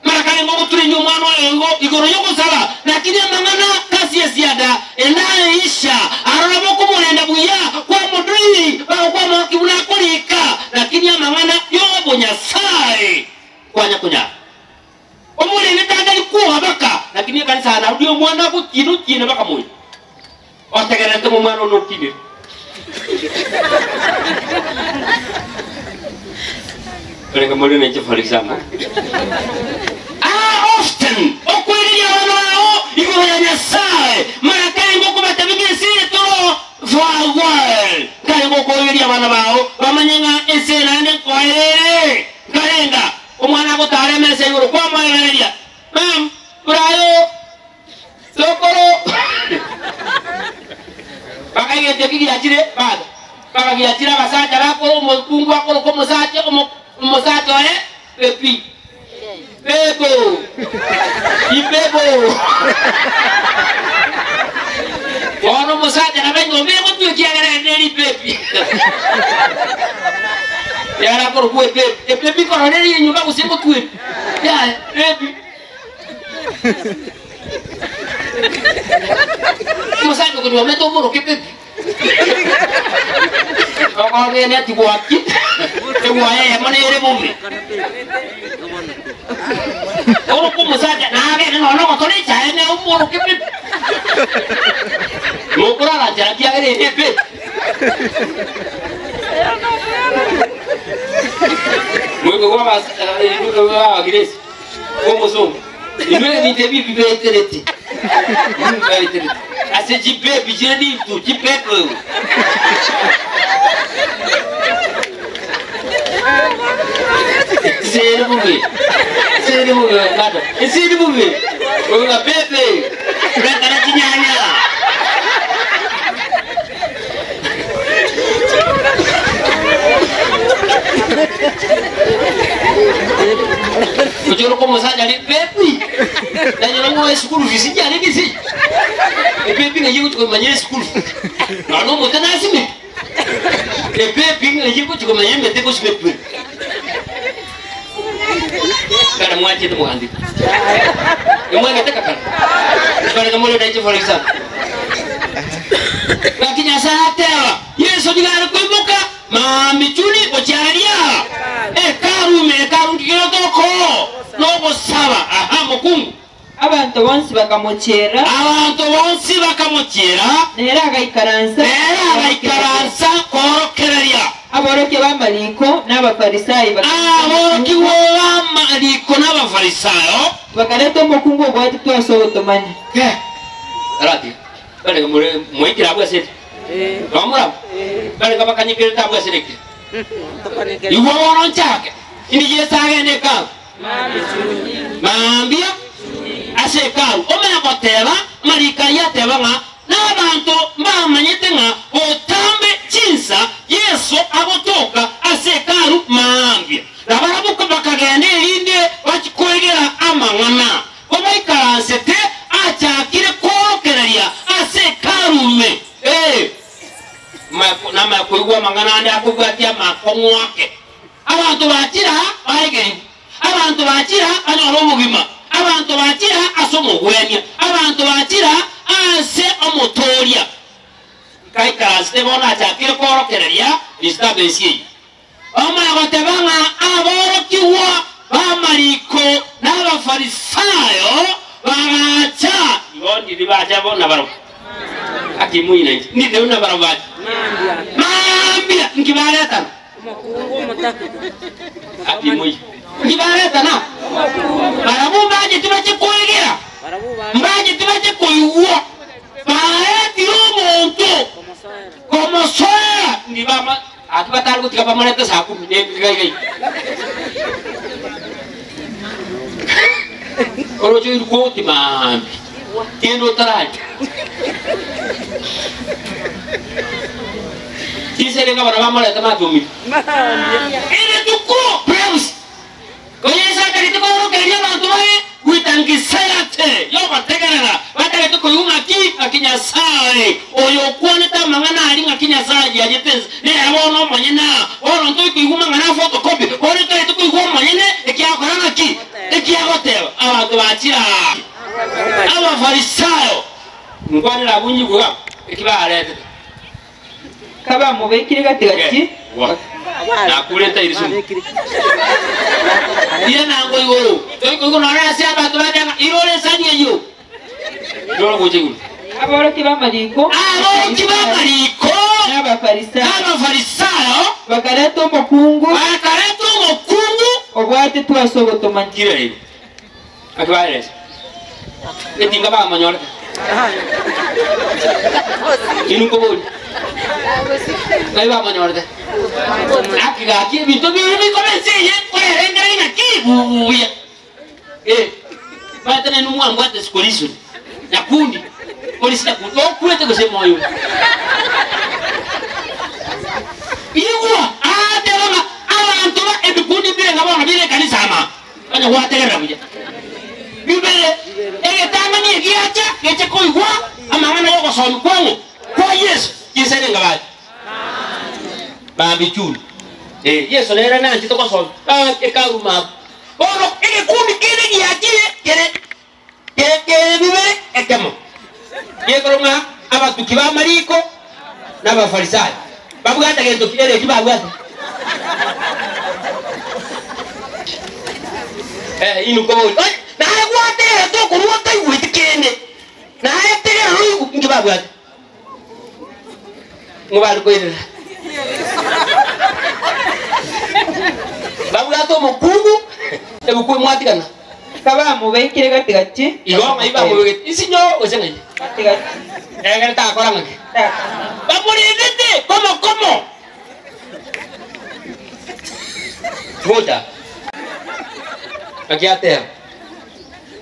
Mara karenge ogoturenia omwana oye igo igoro y'ogosaba, lakini amang'ana tasi esiada enaeisha, arora bokomorenda buya kwamodriri bagokwamokia buna akorika, lakini amang'ana y'obonyasae kwanya konyara. Omorende tangari kwoga baka, lakini ekanisa narudi omwana agotiena otiena baka moyo. Otegererete ng'a omwana one okinire. Orenge more nenche for example. Ah, often okoireria abana bao igoro ya Nyasae mara kaenge okobatebia ng'a ense eye toro for a while. Nkarenge okoireria abana bao bamanye ng'a ense eye naende nkoera ere. Nkarenga omwana agotara emesa igoro kwamoereria, Ma'am, burayo. Sokoro bakaigenta eki giachire bado bakagiachire abasacha bakoro omokungu akoroka omosacha omo omosacha oye bebi bebo ibebo bono omosacha nabo enyomba egotwa ekiagera ere neri bebi yara akorokwa ebebi ebebi korora ere enyomba gose egotwa eri yaya bebi. Omosacha okonyuomete omoroke baby. Okogenda ati gwaki egwaya eyemo nere bobe. Oroke omosacha nagende nonya nogotora echae ne omoroke baby. Mokorara nchera kiagera ere ebaby. Moigwe abagiresi. Omosongo, inwe ebinto ebi bibeterete, inwe bibeterete ase chibebi chire ninto chipepe. Enseri bobe, enseri bobe kata, enseri bobe, oyo pepe, retana chinyanya. Ochore omosacha aria baby, nanyora ng'a esukuru fees nchiarenge ase eyio. Ebaby ng'ai egochi komanya esukuru fees? Nonya na omote nasimeke. Ebaby ng'ai egochi komanya emete egosimekwa ere. Kare mwachete mogambigwa. Emwegete kakara. Barenge more nainche for example. Gaki Nyasae ateba, Yeso nigo are koimoka maambia chuni gochia aria Hekalu ime, Hekalu nki kere tokoo nogosaba. Aha, mokungu. Abanto bonsi bakamochiera. Abanto bonsi bakamochiera. Nere agaikaransa. Nere agaikaransa koorokereria. Aborokia b'amariko na Abafarisai bakareta Aborokigwa b'amariko na Abafarisayo. Bakareta omokungu obwatetwe ase ogotomania. Taratiga. Barenge more mwaikire abwo ase ere. Nomorabwo. Barenge bakanyekerete abwo ase ere. Igwa bono nchake. Indi Yeso agende Hekalu. Mambia ase Hekalu. Omanye goteba, amariko ayio ateba ng'a nabanto mbamanyete ng'a botambe chinsa Yeso agotoka ase Hekalu mambia. Na barabwo bakagenda erinde bachie koegera amang'ana. Kobaikaransete achakire kworokereria ase Hekalu ime. Ee, namanye koigwa amang'ana ande akobwatia amakong'u ake. Abanto bachira baegerigwe, abanto bachira banyore obogima, abanto bachira ase omogwenia, abanto bachira ase omotooria. Nkaikaransete bono nachakire kworokereria disturbance eyio. Bamanya goteba ng'a aborokigwa b'amariko na Abafarisayo bagacha. Igo ndiri bacha bo nabarabwo. Akimoina inche, ndinde buna barabwo bacha. Mambia, nki baretana? Akimoia, nki baretana? Barabwo mbacheti bache koegera, mbacheti bache koigwa, baretire omonto komosoera. Ndi bama Aki batari gotiga bamorete saa kumi ne iga iga iga. Oroche oirwe koti maambia, kende otararia. Chinsa eria gabana bamorete matumire. Rituko Browse. Konya Yeso atagete koorokereria abanto baye goika ngisayate y'ogotegerera, batagete koigwa ng'aki ng'aki Nyasae, oyo okwanete amang'ana aria ng'aki Nyasae ayianyete ense, nere bono omonyene aa. Bono ntoi koigwa mang'ana a photocopy, bono ntagete koigwa omonyene ekiagokora ng'aki, ekiagoteba. Abanto bachire aa. Abafarisayo, nkwanere abwo nyigwe iga, eki baretete. Kabamobekire gati-gati. Nakurete erisumu ire nango igoro. Toikoigwa nonya ase abanto bande ng'a irore esani eyio. Irore gocha igoro. Aborokia b'amariko. Aborokia b'amariko. N'Abafarisayo. N'Abafarisayo. Bakareta omokungu. Bakareta omokungu. Obwatetwe ase ogotomania. Kira ere. Naki baeresa? Etinga bamonyorete. Inwe nkoboria. Ngai bamonyorete. Naki gaki ebinto biria bikoba ense eye nkoerengera ng'aki buya. Eh, maete nainwe mwambwate sikorisoni, nyakundi, polisi nyakundi, okwete gose moyo oyo. Igwa, agateba ng'a abanto ba ebikundi mbire ng'a bono bire ekanisa ama, onye gwategerera buya. Bibere, egetang'ani egiacha geche koigwa amang'ana y'ogosomi kwang'o kwa Yeso, Yeso ere ng'a bache. Bambi chuni. Eh, Yeso nere nanchete gosomi, ah, ekaruma abwo. Bono egekundi kende giachire kere kere bibere ekemo, gekorwa ng'a abatuki b'amariko na Abafarisai babwate gento ki ere eki babwate? Eh, inwe nkoboria, onye naye gwategerete okorwa otaigweti kende, naye tegerera oigwe inki babwate? Ng'o bare koirera? Babwate omokungu, ebuku emwatigana. Kabamobekire gati-gati. Igo ng'ai bamobegete? Insinyo gose ng'ai? Gati-gati. Egere takora ng'aki? Takora. Bamorendete komo komo. Gocha. Naki ateba.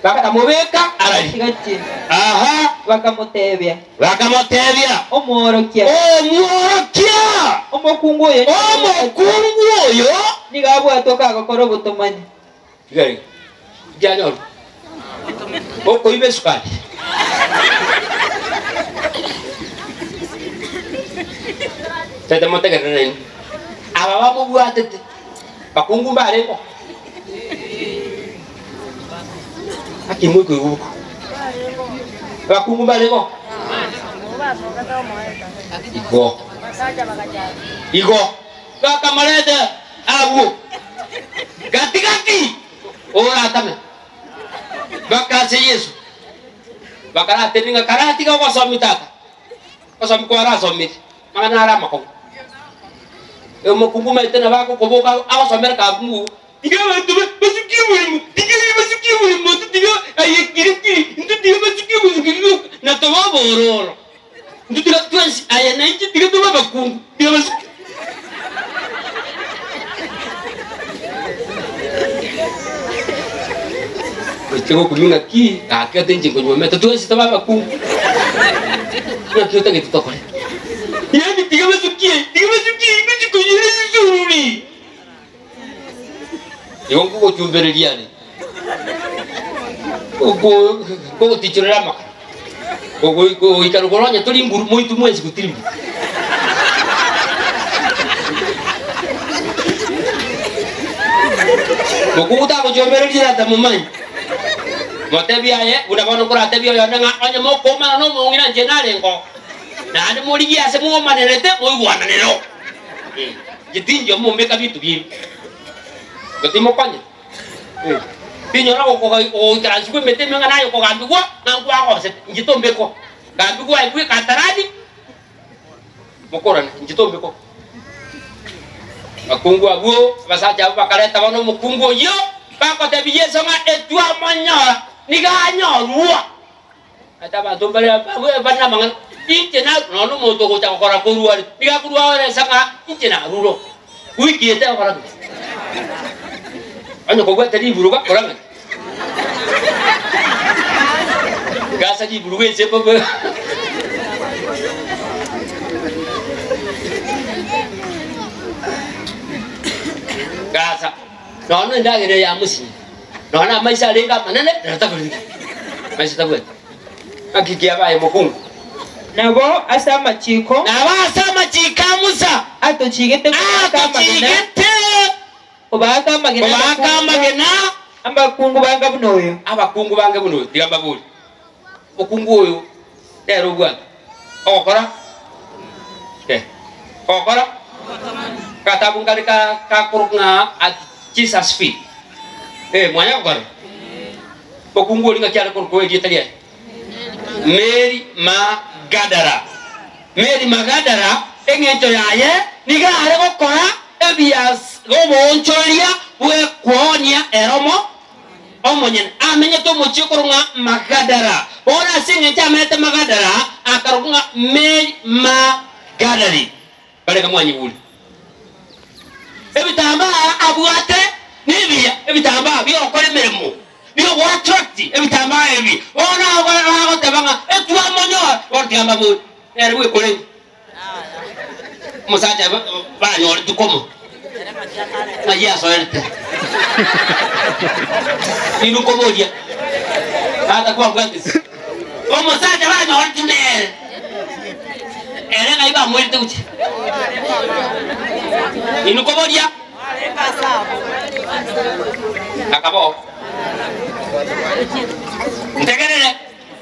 Bakamobeka arari. Gati-gati. Aha. Bakamotebia. Bakamotebia, Omworokia! Omworokia! Omokungu oyo Omokungu oyo nigo abwatwe kagokora obotomani. Iga iga, nkianyorwa okoiba esukari. Tete motegerere nainwe. Aba bamobwatete, bakungu mbarengeo. Aki moikoigwa boka. Abakungu mbarengeo? Igo. Igo. Bakamoreta agwo gati gati oratame. Baka ase Yeso. Bakaratebi ng'a karatiga ogosomia tata. Ogosomia kwarasomire, amang'ana are amakong'u. Omokungu omanyete nabo agokoboka agosomera kabu Tiga abanto basukie omoremo, tiga basukie omoremo, ntutiga aye kiri kiri, ntutiga basukie omosuki rioka, na tobe abororo. Ntutiga twensi aye na inche tiga tobe abakungu, tiga basukie. Gochia gokumia ng'aki, gaki ate inche nkonywomete, twensi tobe abakungu. Ng'aki otagete tokore? Yaani tiga basukie, tiga basukie, ngochia koyia esururi. Igo nkogochumbereria are, nkogotichorera amakara, goika rogoro onye tori nguru moitwe mwensi gotiri mbuya. Mokungu tagochumbereria tata momanyi. Motebie aye, buna bono nkoratebie oyonde ng'a onye mokoomana nomong'ina inche narengeo, naende morigie ase mwomanerete moigwananere. Inche tinchia momeka binto biaino, inwe timokonya. Tinyora goikaransigwa emete ime ng'a naye okogambigwa, ng'a nkwagosete, inche tombekwa. Gambigwa aye bweka atarani, mokorane, inche tombekwa. Abakungu abwo, abasacha abwo bakareta bono omokungu oyio, bagotebia Yeso ng'a etwamonyora, nigo anyorwa. Ase abanto mbare bare namang'ana, inche narure, nonya nomonto ogocha gokora korwa are, nigo akorwa ore ase ng'a inche narure oo. Goikiete gokora ng'a? Onye kobwate riburuga, kora ng'a? Gasa riburuga ense bobe. Gasa, nonya endagera eye yamosinye. Nonya namaiso arenge amanene, nero takoreti ki? Maiso tabwati. Naki kiabaye mokungu? Nabo ase amachiko. Nabo ase amachiko a Musa. Atochigete kobaaka amagena. Atochigete Kobaaka amagena kobaaka amagena. Abakungu bange buna oyo. Abakungu bange buna oyo. Tiga mbaborie, omokungu oyo nere obwate ogokora eh, ogokora agatabu nkare ka kakorokwa ng'a at Jesus feet. Eh, mwanya gokora? Omokungu oria ng'aki are korokwa erieta riaye? Mary Magadara. Mary Magadara eng'encho yaye nigo are gokora ebias oboonchoreria bw'ekoonia ere omo omonyene. Amenyete omochie okorokwa ng'a Magadara. Bono ase eng'encho amenyete Magadara akarokwa ng'a Mary Magadari. Bareka mwanyigure. Ebitambaa abwate nebiya, ebitambaa bi'ogokora emeremo, bi'ogoattract ebitambaa ebi. Bono bagoteba ng'a etwamonyora, bono tiga mbabori, nere bwekoreri. Omosacha banyoretwe komo, ng'ai asoerete? Inwe nkoboria, tata kwabwatete? Omosacha banyoretwe nere. Ere ng'ai bamoirete gochia? Inwe koboria? Akaba oo. Ntegerere,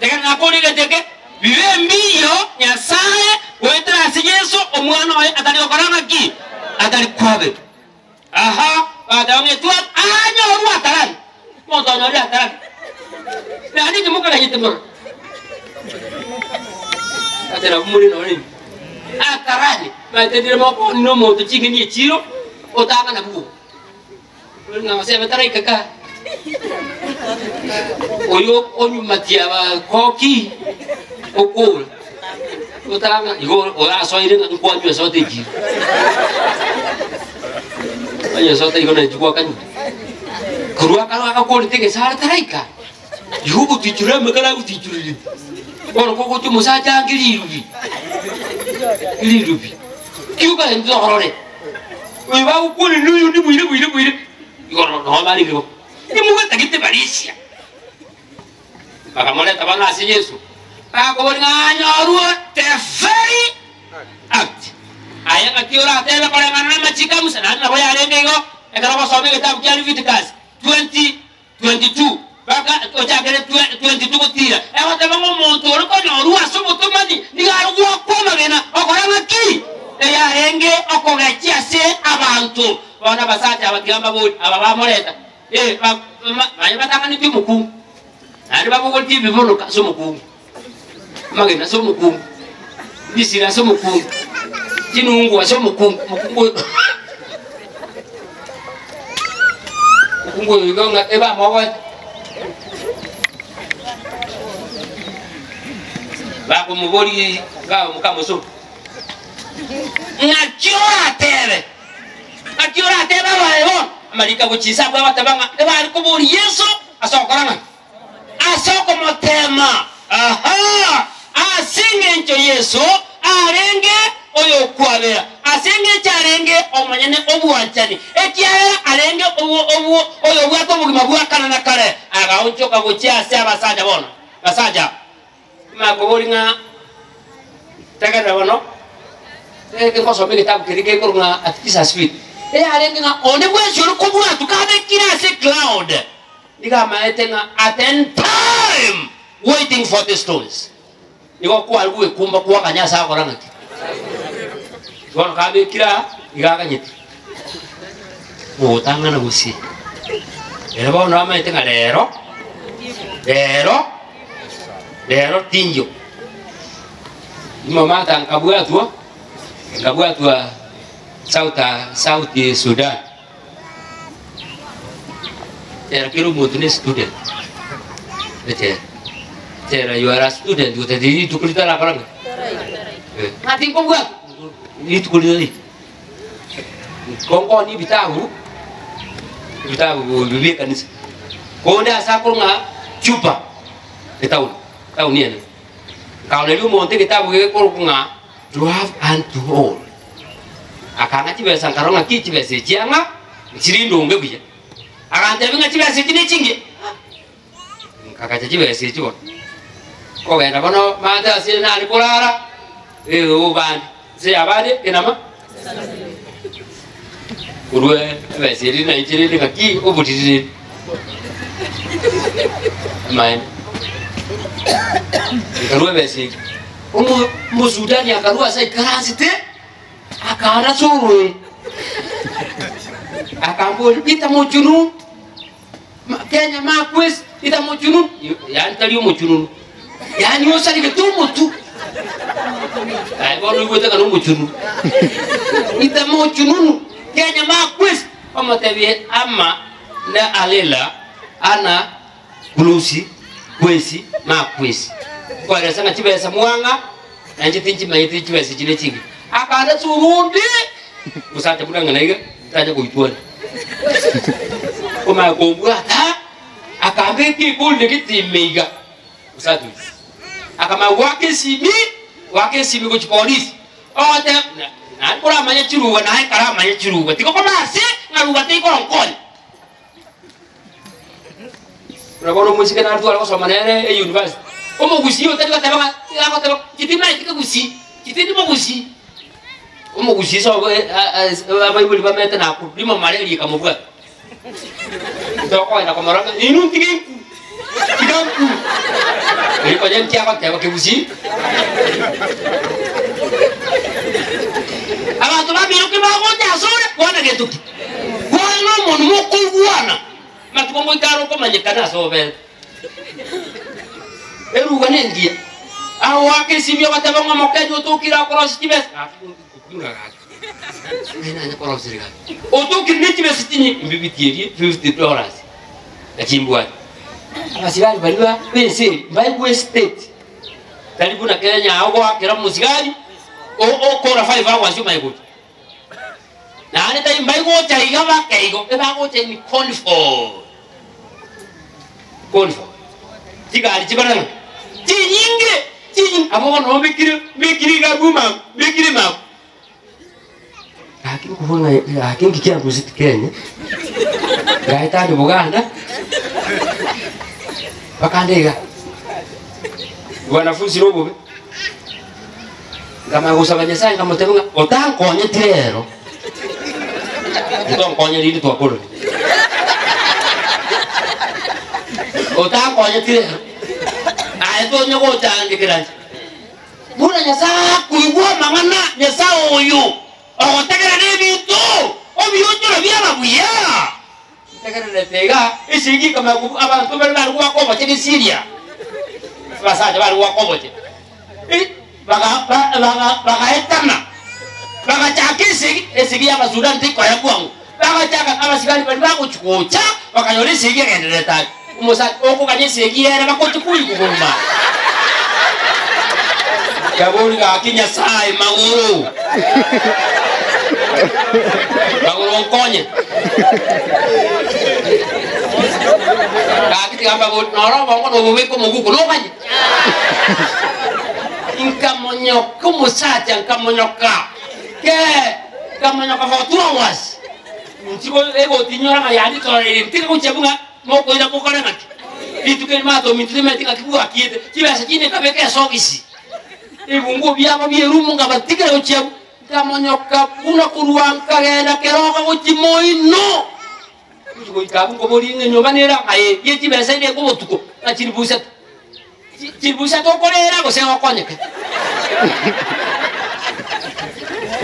tegerere nakorire eke, bibe mbiyo Nyasae goetera ase Yeso Omwana oye atari gokora ng'aki? Atari kwabera. Aha, bagateba ng'a etwa anyorwe atarari. Omonto onyorire atarari. Naende inche mokaganyete mono. Ase nabwo more nonye inwe. Atarani, maete ndire mokoni na omonto ching'eni echiro, otang'ana bwogo. Ore ng'a gose taraika ka. Oyo onyumatia abakoki, okora. Otang'a igo orasoire ng'a nkwanywa esoda echiro. Onye esoda igo nainche gwakanywa. Korwa akare agakorete egesare taraika, igo ogotichura amagara agotichurire. Bono kogocha omosacha ange rirubi, rirubi, ki okagenda orore, oyo bagokwanera na oyonde bwire bwire bwire, igoro noo barenge bo. Timogotagete barisia. Bakamoreta bono ase Yeso, bakoboria ng'a anyorwe the very act. Aye ng'aki oratebe koreng'ana namachiko a Musa? Naende nabo yarenge igo ekero ogosoma egetabu kia Leviticus 20:22 mpaka ochakere 22 gotira, egoteba ng'a omonto ore konyorwa ase obotomani nigo are goakwa amagena okora ng'aki? Eyarenge okogechia ase abanto. Bono abasacha aba tiga mbabori aba bamoreta Ee, baye batang'anetie omokungu, naende babogoretie ebibonoka ase omokungu, amagena ase omokungu, ebisira ase omokungu, chinungu ase omokungu, omokungu oyo omokungu oyo igo ng'a ebamogoete. Bakomoboria bamokamosomi, ng'aki oratebe? Naki oratebe abaye bono? Amariko agochia inse abwo agateba ng'a ebare koboria Yeso ase ogokora ng'a? Ase okomoteema. Aha! Ase engencho Yeso arenge oyokwabera, ase engencho arenge omonyene obwanchani, ekiagera arenge oyobwate obogima bwa kare na kare, agaonchoka gochia ase abasacha bono. Basacha, Nakoboria ng'a tegerera bono, eke ngosoma egetabu keria gekorwa ng'a At Jesus Feet, eyarenge ng'a onde bwensi ore kobwatwa kabekire ase cloud, nigo amaete ng'a at any time waiting for the stones. Nigo kware gwekumba kwaganya ase agokora ng'aki? Bono kabekire aa, iga aganyete. Ogotang'ana gose. Ere bono amaete ng'a rero, rero. Rero tindio. Nimomata nkabwatwa, nkabwatwa South, South Sudan. Echela kera omonto ne student, echela, echela you are a student goteti rituko ritarakora ng'a? Eh, ng'a tinkobwatwa, rituko ritaraika. Nkonkoonia ebitabu, ebitabu ebi bia ekanisa, konde ase akorwa ng'a Juba, etaoni, etaoni ene. Nkaoneria omonto egetabu gekorokwa ng'a Love Unto All. Akang'a chibesa nkarora ng'a ki chibesa echi ang'a nchire ndonge buya. Agantebia ng'a chibesa echi nechingiya, nkagacha chibesa echi bono. Nkogenda bono maate ase nare korara, obande, nse yabande kenama. Korwa ebesa eria nainche rende ng'aki oboriri rende. Amaene. Nkarua ebesa eria. Omo omosudani akarua ase aikaransete, akaara ase oroe. Akamboria, Peter Mochunu, Kenya makwesi, Peter Mochunu, yaani tari omochununu. Yaani osarigete omotu. Aye bono oigwete ng'a nomochunu. Ita mochununu, Kenya makwesi, omotebie ama na alela ana kulusi kwesi makwesi. Nkoeresa ng'a chibesa mwang'a, na inche tinchimanyeti chibesa echi ne chingiya. Akande surundi, omosacha buna ng'ana iga, tanya goitwana. Omanye kombwata, akambeka egoli na getime iga. Omosacha oyio akamanya goaka esimi, goaka esimi gochia polisi, ogoteba na naende koramanye chiruga naye karamanye chiruga, tiga okome ase ng'a ruga teikonkonya. Buna bono omoiseke nare tware gosoma nere e university, omogusii otari goteba ng'a tiga agoteba chitimaeti kegusii, chitindi mogusii. Omogusii sobo abaibori bamete nakuru, rimo malaria ekamobwata. Tokogenda komorora ng'a inwe ntige nku, tiga nku. Erio konya nki agoteba kegusii. Abanto bamino ki bagocha asore kwana gento ki? Kwana omonwe mokoigwana, amatuko ngoika are okomanyekana ase obete. Eruga nengiya, agoaka esimi ogoteba ng'a omokenya otokire akorosia chibesa, gaki ng'a gaki. Ng'ai nanye koroseria gaki? Otokire ne chibesa chinyi mbibitierie $50 na chimbwate. Abasigari baria ba b'ense eri mbaigwe estate. Tari buna Kenya ao goakera omosigari o- okora 5 hours omanye gocha. Naende tari mbaigocha iga bake igo, ebagocha in convoy. Convoy. Chigari chikore ng'a chinyinge chinyinge abwo bono mbekire mbekire iga abwo mabu mbekire mabu. Gaki nkobua ng'a gaki nki kianguseti Kenya, ngaeta ande Buganda, mpaka ande igaa. Wanafunzi na obobe, nkamanya gosaba Nyasaye nkamotebia ng'a otankonyeti rero, otonkonye rinde twakorire. Otankonyeti rero, aye tonya gochandekera inche. Buna Nyasae akoigwa amang'ana, Nyasae oyo ogotegerera ebinto obiochora biaba buya. Ntegererete iga, esegi ekamanya kobua abanto baria bare goaka oboche gesiria, abasacha bare goaka oboche, baga ba baga bagaetana, bagachaka esegi, esegi y'Abasudani tekoya bwango, bagachaka abasigari baria bagochia gocha, bakanyora esegi egendererete aria. Omosacha okoganya esegi ere bagochia koigwa korwa aa. Kabori gaki Nyasae magoro. Magoro nkonye. Gaki tiga mbabori noro obongo nobobeke omoguko noganye. Nkamonyoka omosacha nkamonyoka ke nkamonyoka for 2 hours. Nchigo egotinyora ng'a yanditororire ntige gochia buna Mokoira mokore ng'aki? Rituko eri matominto timanyeti ng'aki bwakiete, chibesa chinde nkabeka esogisi, ebibunguo biabo bi'erumu nkabatigera gochia abwo, nkamonyoka buna korwa nkagenda keroka gochia moino. Gochia goika abwo nkoboria ng'a enyomba nere aa ee, ye chibesa ere obotuko ng'a chilifu isato. Chilifu isato okorera gose gokonyeka?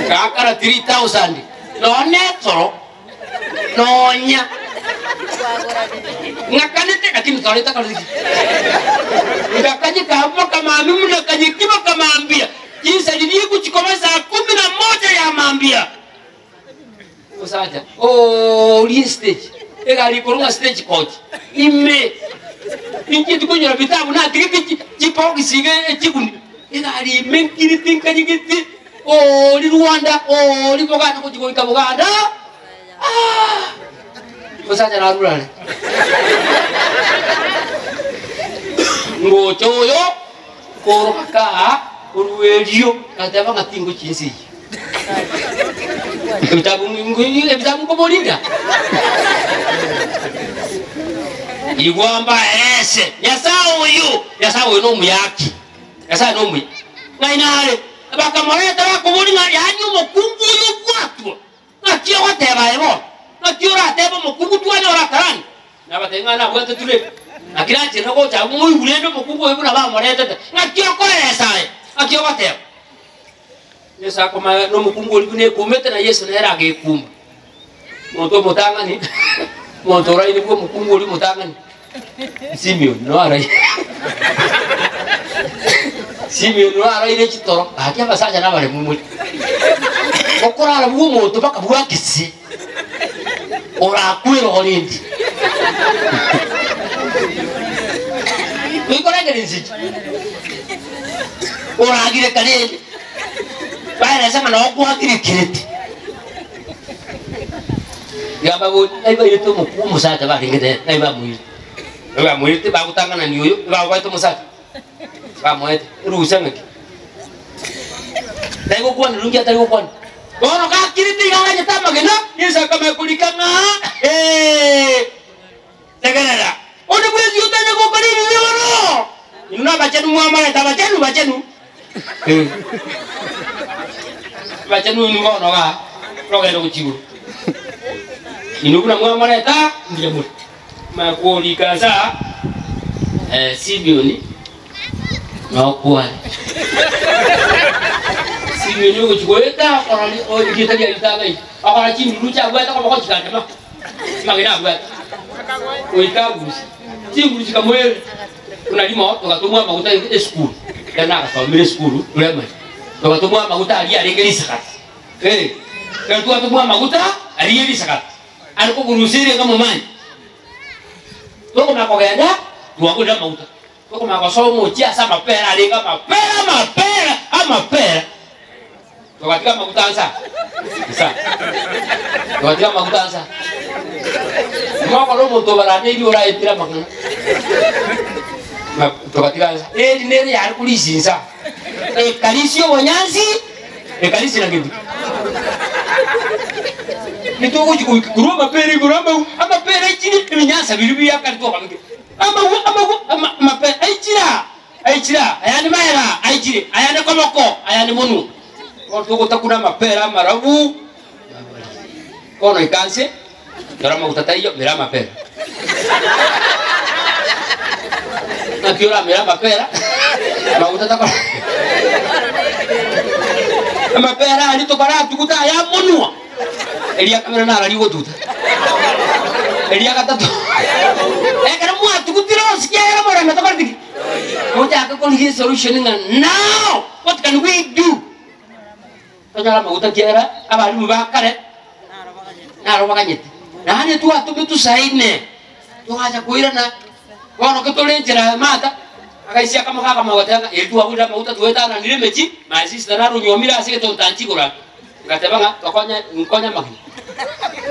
Ngaakana 3000 nonya netoro nonya ng'akanete lakini toro etakoreti ki? Ngakanyeka abwo bakamambia buna kanyeki bakamambia chinsa riria egochia koba saa kumi na moja ya mambia. Omosacha oria estage, egari ekorwa ng'a stage coach ime, ninchieti konyora vitabu natigete chi chibox iga echiguni, egari ime nkirete nkanyegete oria Rwanda oria Boganda gochia goika Boganda aah, omosacha narure are. Ngocha oyo, nkoroka kaa korwa erio, ngateba ng'a tingochia ense eyio. Ebitabu ebitabu nkoborinda. Igwa mbaerese Nyasae oyo, Nyasae oyo nomuyaki, Nyasae nomuya. Ng'ai nare? Bakamoreta bakoboria ng'a yaani omokungu oyo obwatwa, ng'aki ogoteba aye bono? Ng'aki oratebe omokungu twanyora akarani? Nabatebie ng'a nabwate tureti, naki nachire gocha abwo moigwe rende omokungu oyo buna bamoretete, ng'aki okoeresa aye? Ng'aki ogoteba? Yeso akomanya nomokungu oria buna ekumete, na Yeso nere agekumba. Omonto omotang'ani, omonto oraire bwa omokungu oria omotang'ani, Simion, no araire. Simeon aroire chitoro, gaki abasacha nabaremu more. Okorara bwa omonto mpaka bwakise, orakwe roho rende. Toikorengereria inse echi. Oragireka rende, baerese ng'a noo kwagirekerete. Gamba bori, ngai bairete omokuu omosacha barenge nere, ngai bamoirete. Ngai bamoirete bagotang'anania oyo, ebagobaete omosacha. Bamoete erusa ng'aki? Tari gokwana rungi atari gokwana. Bono gakirete iga aganyete amagena, Yeso akamanya korika ng'a ee. Tegerera, onde bwensi otanya gokora ebibe bono, inwe nabachenu mwamarete abachenu, bachenu. Eh. Abachenu inwe bono igaa, rogendo gochia igoro. Inwe buna mwamarete aa, mbuya more. Manya korika ase aa, eh, Simeoni nokware. Simeoni ogochia goeta okora ri- o- erieta riaye ritang'aini, okora chinduru chiabwate koboko chikatema, amagena abwate, goika agusie. Chinguru chikamoera, buna rimo togatomwa amaguta e- esukuru, ekero nagasomire esukuru primary, togatomwa amaguta aria arenge risakara, eh, ekero twatomwa amaguta aria erisakara. Are kogurusia ere ng'a Tokomanya kogenda, twagorire amaguta. Tokomanya gosoa omochie ase amapera arenge amapera, amapera, amapera. Togatiga amaguta nsa, nsa. Togatiga amaguta nsa. Mogokora omonto obaraneirie oraetire amang'ana. Ma- Togatiga nsa. Eri nere yare korisia insa. Ekarisia obonyansi. Ekanisa na gento ki? Nitogochi goika korwa amapera igoro amagwa, amapera aichire ebinyansa biria bia kare twakabekire. Amagwa, amagwa, ama, amapera aichire aa, aichire aa, ayande magega aa aichire, ayande koboko, ayande monwe. Bono togotakuna amapera amarabu, bono ika nse, nyora amaguta taiyo, mera amapera. Naki oramere amapera, amaguta takora amapera aria tokaratuguta aya monwa, eria kabere nararia ogotuguta, eria gatato ekero mwatugutire onsi kiagera morembe tokoreti ki? Mochake korigia esolution ng'a now what can we do? Tonyore amaguta kiagera abalimu ba kare naro baganyete. Naende twatometwe saa ine, togacha koirana, bono ki tore nchera Mata, agaisia akamo kakamanya goteba ng'a eri twagorire amaguta twetananire emechie, my sister naro onyuomire ase egetonto tanchi igoro ake. Ngateba ng'a tokonye nkonye amagena.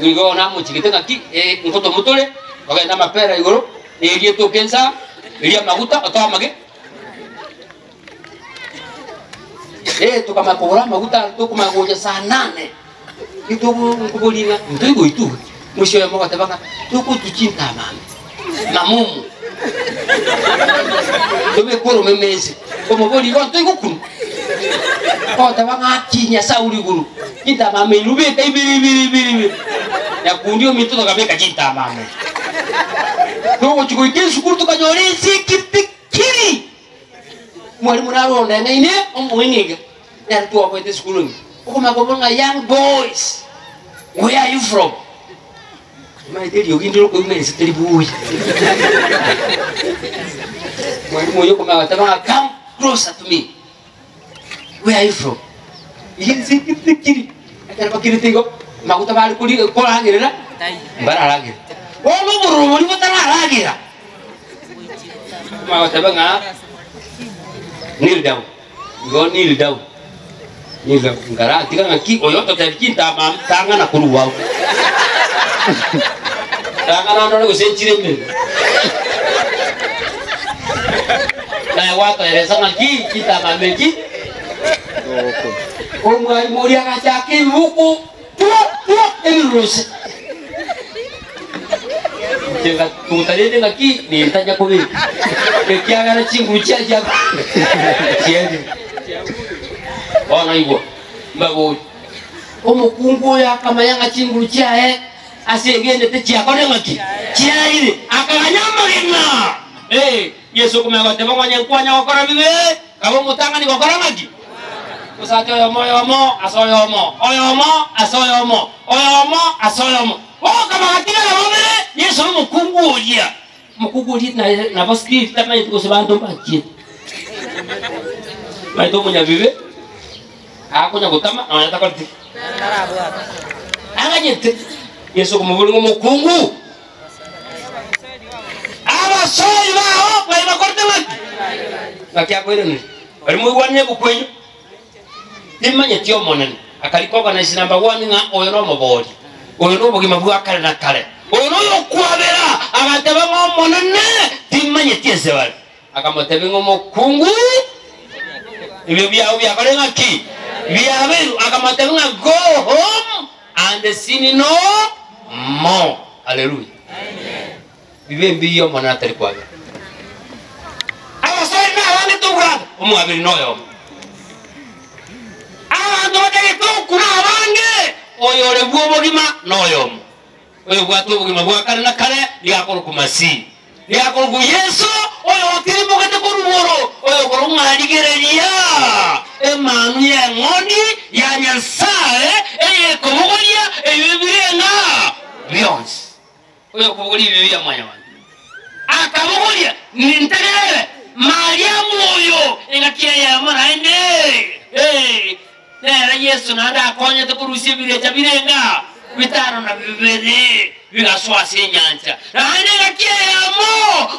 Nigo namochigete ng'aki ngotomwa tore, togende amapera igoro, na erio etoke nsa, erio amaguta otoe amage. Eh, tokamanya kogora amaguta aro tokomanya gocha saa nane, nitokoboria ng'a ntoigoitwe, moisia oyomo ogoteba ng'a tokotwa chintamame mamumu, tobeke oromeme inse, omoborie igo ntoigokunwa, ogoteba ng'a aki Nyasaye ore igoro, chintamame inwe beka ibere ibere ibere ibere, nyakundi ominto tokabeka chintamame. Togochi goika esukuru tokanyora ense ekirite kiri. Mwalimu naro ondeng'aine omong'aini iga, nere twagoete esukuru ime, okomanya kobua ng'a young boys, where are you from? Omanyete eriogi ndire okoigwa ense teri buya. Mwalimu oyio okomanya goteba ng'a come closer to me, where are you from? Iga ense ekiri, ekero bakirete igo, amaguta bare kori koragerera, mbararagere. Bono obororo boria botararagera. Omanye goteba ng'a kneel down, igo kneel down, kneel down, nkaratiga ng'aki oyo ototebi chintama tang'ana korwa agwo. Tang'ana ndore gose nchire emeremo. Naye gwatoeresa ng'aki chintama echi, omwalimu oria agachaka ebibuku. Tua ebirurusi. Inche ngatuguta rende ng'aki nintanya kobeka, ekiagera chinguru chiaye chiakwa chiaerire. Bono igwa, mbaborie, omokungu oyo akamanya ng'a chinguru chiaye ase egenete chiakorire ng'aki? Chiaerire. Akaganya amagena. Ee, Yeso okomanya goteba ng'a onye nkwanya gokora bibe, Kaba omotang'ani gokora ng'aki? Omosacha oyomo oyomo ase oyomo, oyomo ase oyomo, oyomo ase oyomo. Boka bagatigara babere, Yeso na omokungu oria. Omokungu oria naye nabo still tamanyeti gose banto mbachiete. Omanyete omonyabibe akonya gotama nonya takoreti ki? Aganyete Yeso okomoboria ng'a omokungu, abasori bao baria bakorete ng'aki? Ng'aki akoiraneria? Baria moigwanire ebuku eyio, Timanyeti Omonene. Akarika organize number one ng'a oyo nomobori, oyo nobogima bwa kare na kare, oyo noyokwabera. Agateba ng'a Omonene, timanyeti ense bare. Akamotebia ng'a omokungu, ebio biao biakore ng'aki? Biabeirwe. Akamotebia ng'a go home and sin no more. Haleluya. Bibe mbiya Omonene atari kwabera. Abasori nabange tobwate, omwaberi noyomo. Abanto batagete okura abange, oyore bw'obogima noyomo. Oyobwate obogima bwa kare na kare nigo akorokwa Masihi, nigo akorokwa Yeso, oyotirimogete korwa igoro, oyokorokwa ng'a rigereria Emanu y'Eng'ondi ya Nyasae eyekobogoria ebibe bire ng'a bionsi. Oyokobogoria ebibe bia mwanyabanto akabogoria, nintegerere Mariamu oyo engaki eyemo naende, ee, nere Yeso naende akonyete korusia ebirecha bire ng'a bitano na bibere bigasoa ase enyancha. Naende engaki eyemo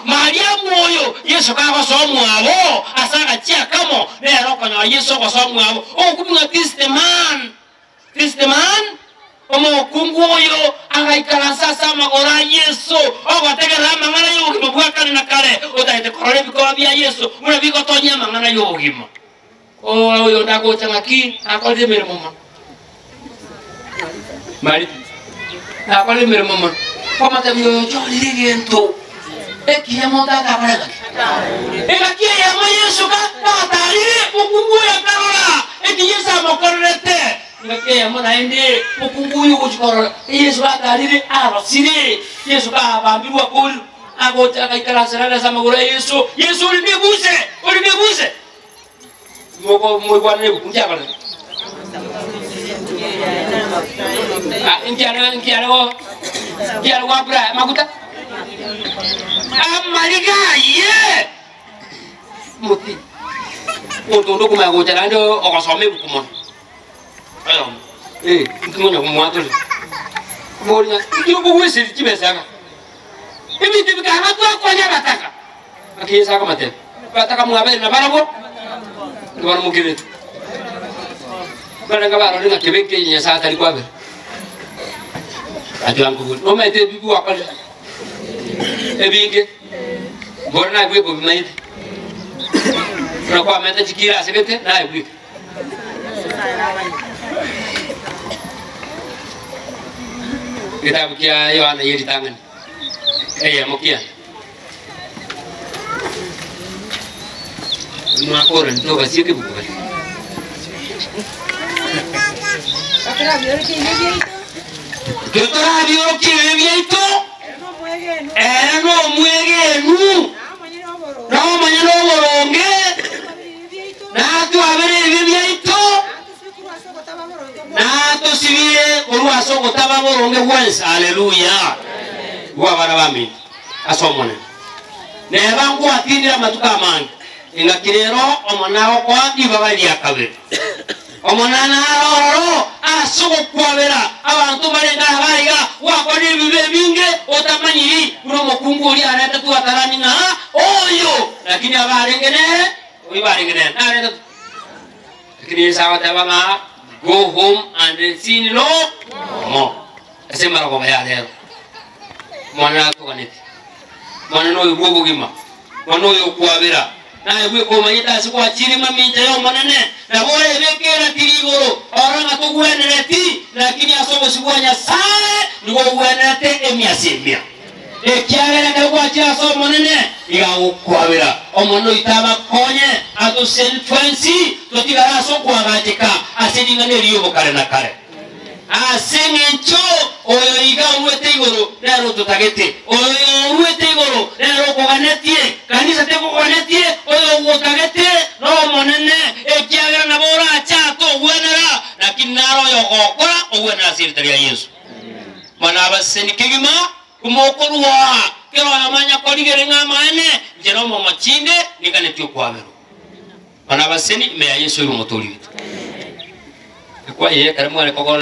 Mariamu oyo Yeso kagosoa mwabo ase agachie akamo, nere okonyora Yeso ogosoa mwabo, ogokumia ng'a this the man. This the man, omokungu oyo agaikaransa ase amagoro a Yeso, ogotegerera amang'ana y'obogima bwa kare na kare, otagete korora ebikoba bia Yeso buna bigotonyia amang'ana y'obogima. Oh, oyonde agocha ng'aki nakorire emeremo mono. Marita, nakorire emeremo mono. Omotebi oyo ochorire egento ekiya monto atakore ng'aki. Engaki eyemo Yeso gatarire, mokungu oyo akarora eki Yeso amokorerete. Engaki eyemo naende mokungu oyo ogochia korora Yeso gatarire arosire, Yeso kabambirwe akorirwe, agocha agaikaransera ase amagoro a Yeso, Yeso ore nebuse, ore nebuse. Moko moigwanere ebuku nkiakorete? Ah, nkiare nkiare go nkiare go apply amaguta amariga aye moti monto onde okomanya gocha naende ogosoma ebuku mono oyomo eh inki monya komwatorera bori ng'a inki okogweseri chibesa iga ebinto bikaba twakonya abataka Naki Yeso akobatebia, Abataka mwabeire nabarabwo, nibaramokerete. Barenge barore ng'a kebe nkeyo Nyasae atari kwabera. Atiga nkobori, nomanyete ebi gwakorire ebinge, mboro naye bweka obimaete. Buna kwamenta chikiro ase gete, naye bweka. Egetabu kia Yohana ye ritang'ani, eyemo kiane. Mwakorani tobasieke ebuku baria. Totorabiorokia ebibe biaito, ere nomwegenu, na omonyene oboronge, na atwabere ebibe biaito, na atosibie korwa ase ogotaba boronge bwensi. Haleluya! Igwa abana baminto. Ase Omonene. Neba ngwatindire amatuko amange, engaki rero Omonene agokoa ribaga ria kabere. Omonene nare ororo ase ogokwabera abanto mbarenge aba aiga, gwakorire ebibe ebinge otamanyiri, buna omokungu oria aretetwe atarani ng'a oyo, lakini abarenge nere, oyio barenge nere naretetwe. Lakini Yeso agoteba ng'a go home and sin no more. Ase emarogoba ya rero, Omonene atoganetie, Omonene oyo bw'obogima, Omonene oyo okwabera, naye bweka omanyete ase gwachire mamincha y'Omonene, nabo orebeke eratiri igoro, orore ng'a togwenereti, lakini ase obosio bwa Nyasae nigo ogwenerete emia ase emia. Ekiagera ekero gwachire ase Omonene, nigo agokwabera. Omonene oito abakonye, atosesenie twensi, totigare ase okoagacheka ase ring'ana eri ri'obokare na kare. Ase engencho oyo iga oruete igoro nere ototagete, oyo oruete igoro nere okoganetie, kanisa tekoganetie, oyo ogotagete n'Omonene, ekiagera nabo orache atogwenera, lakini nare oyogokora ogwenera ase erita ria Yeso. Bono abaseseni kegima komokorua kera oyomo anyakorigereria ng'a amaene, inche nomomochinde ninganetie okwaberwa. Bono abaseni, ime ya Yeso oire omotoori oito. Ekwa eye ekero mware kogora.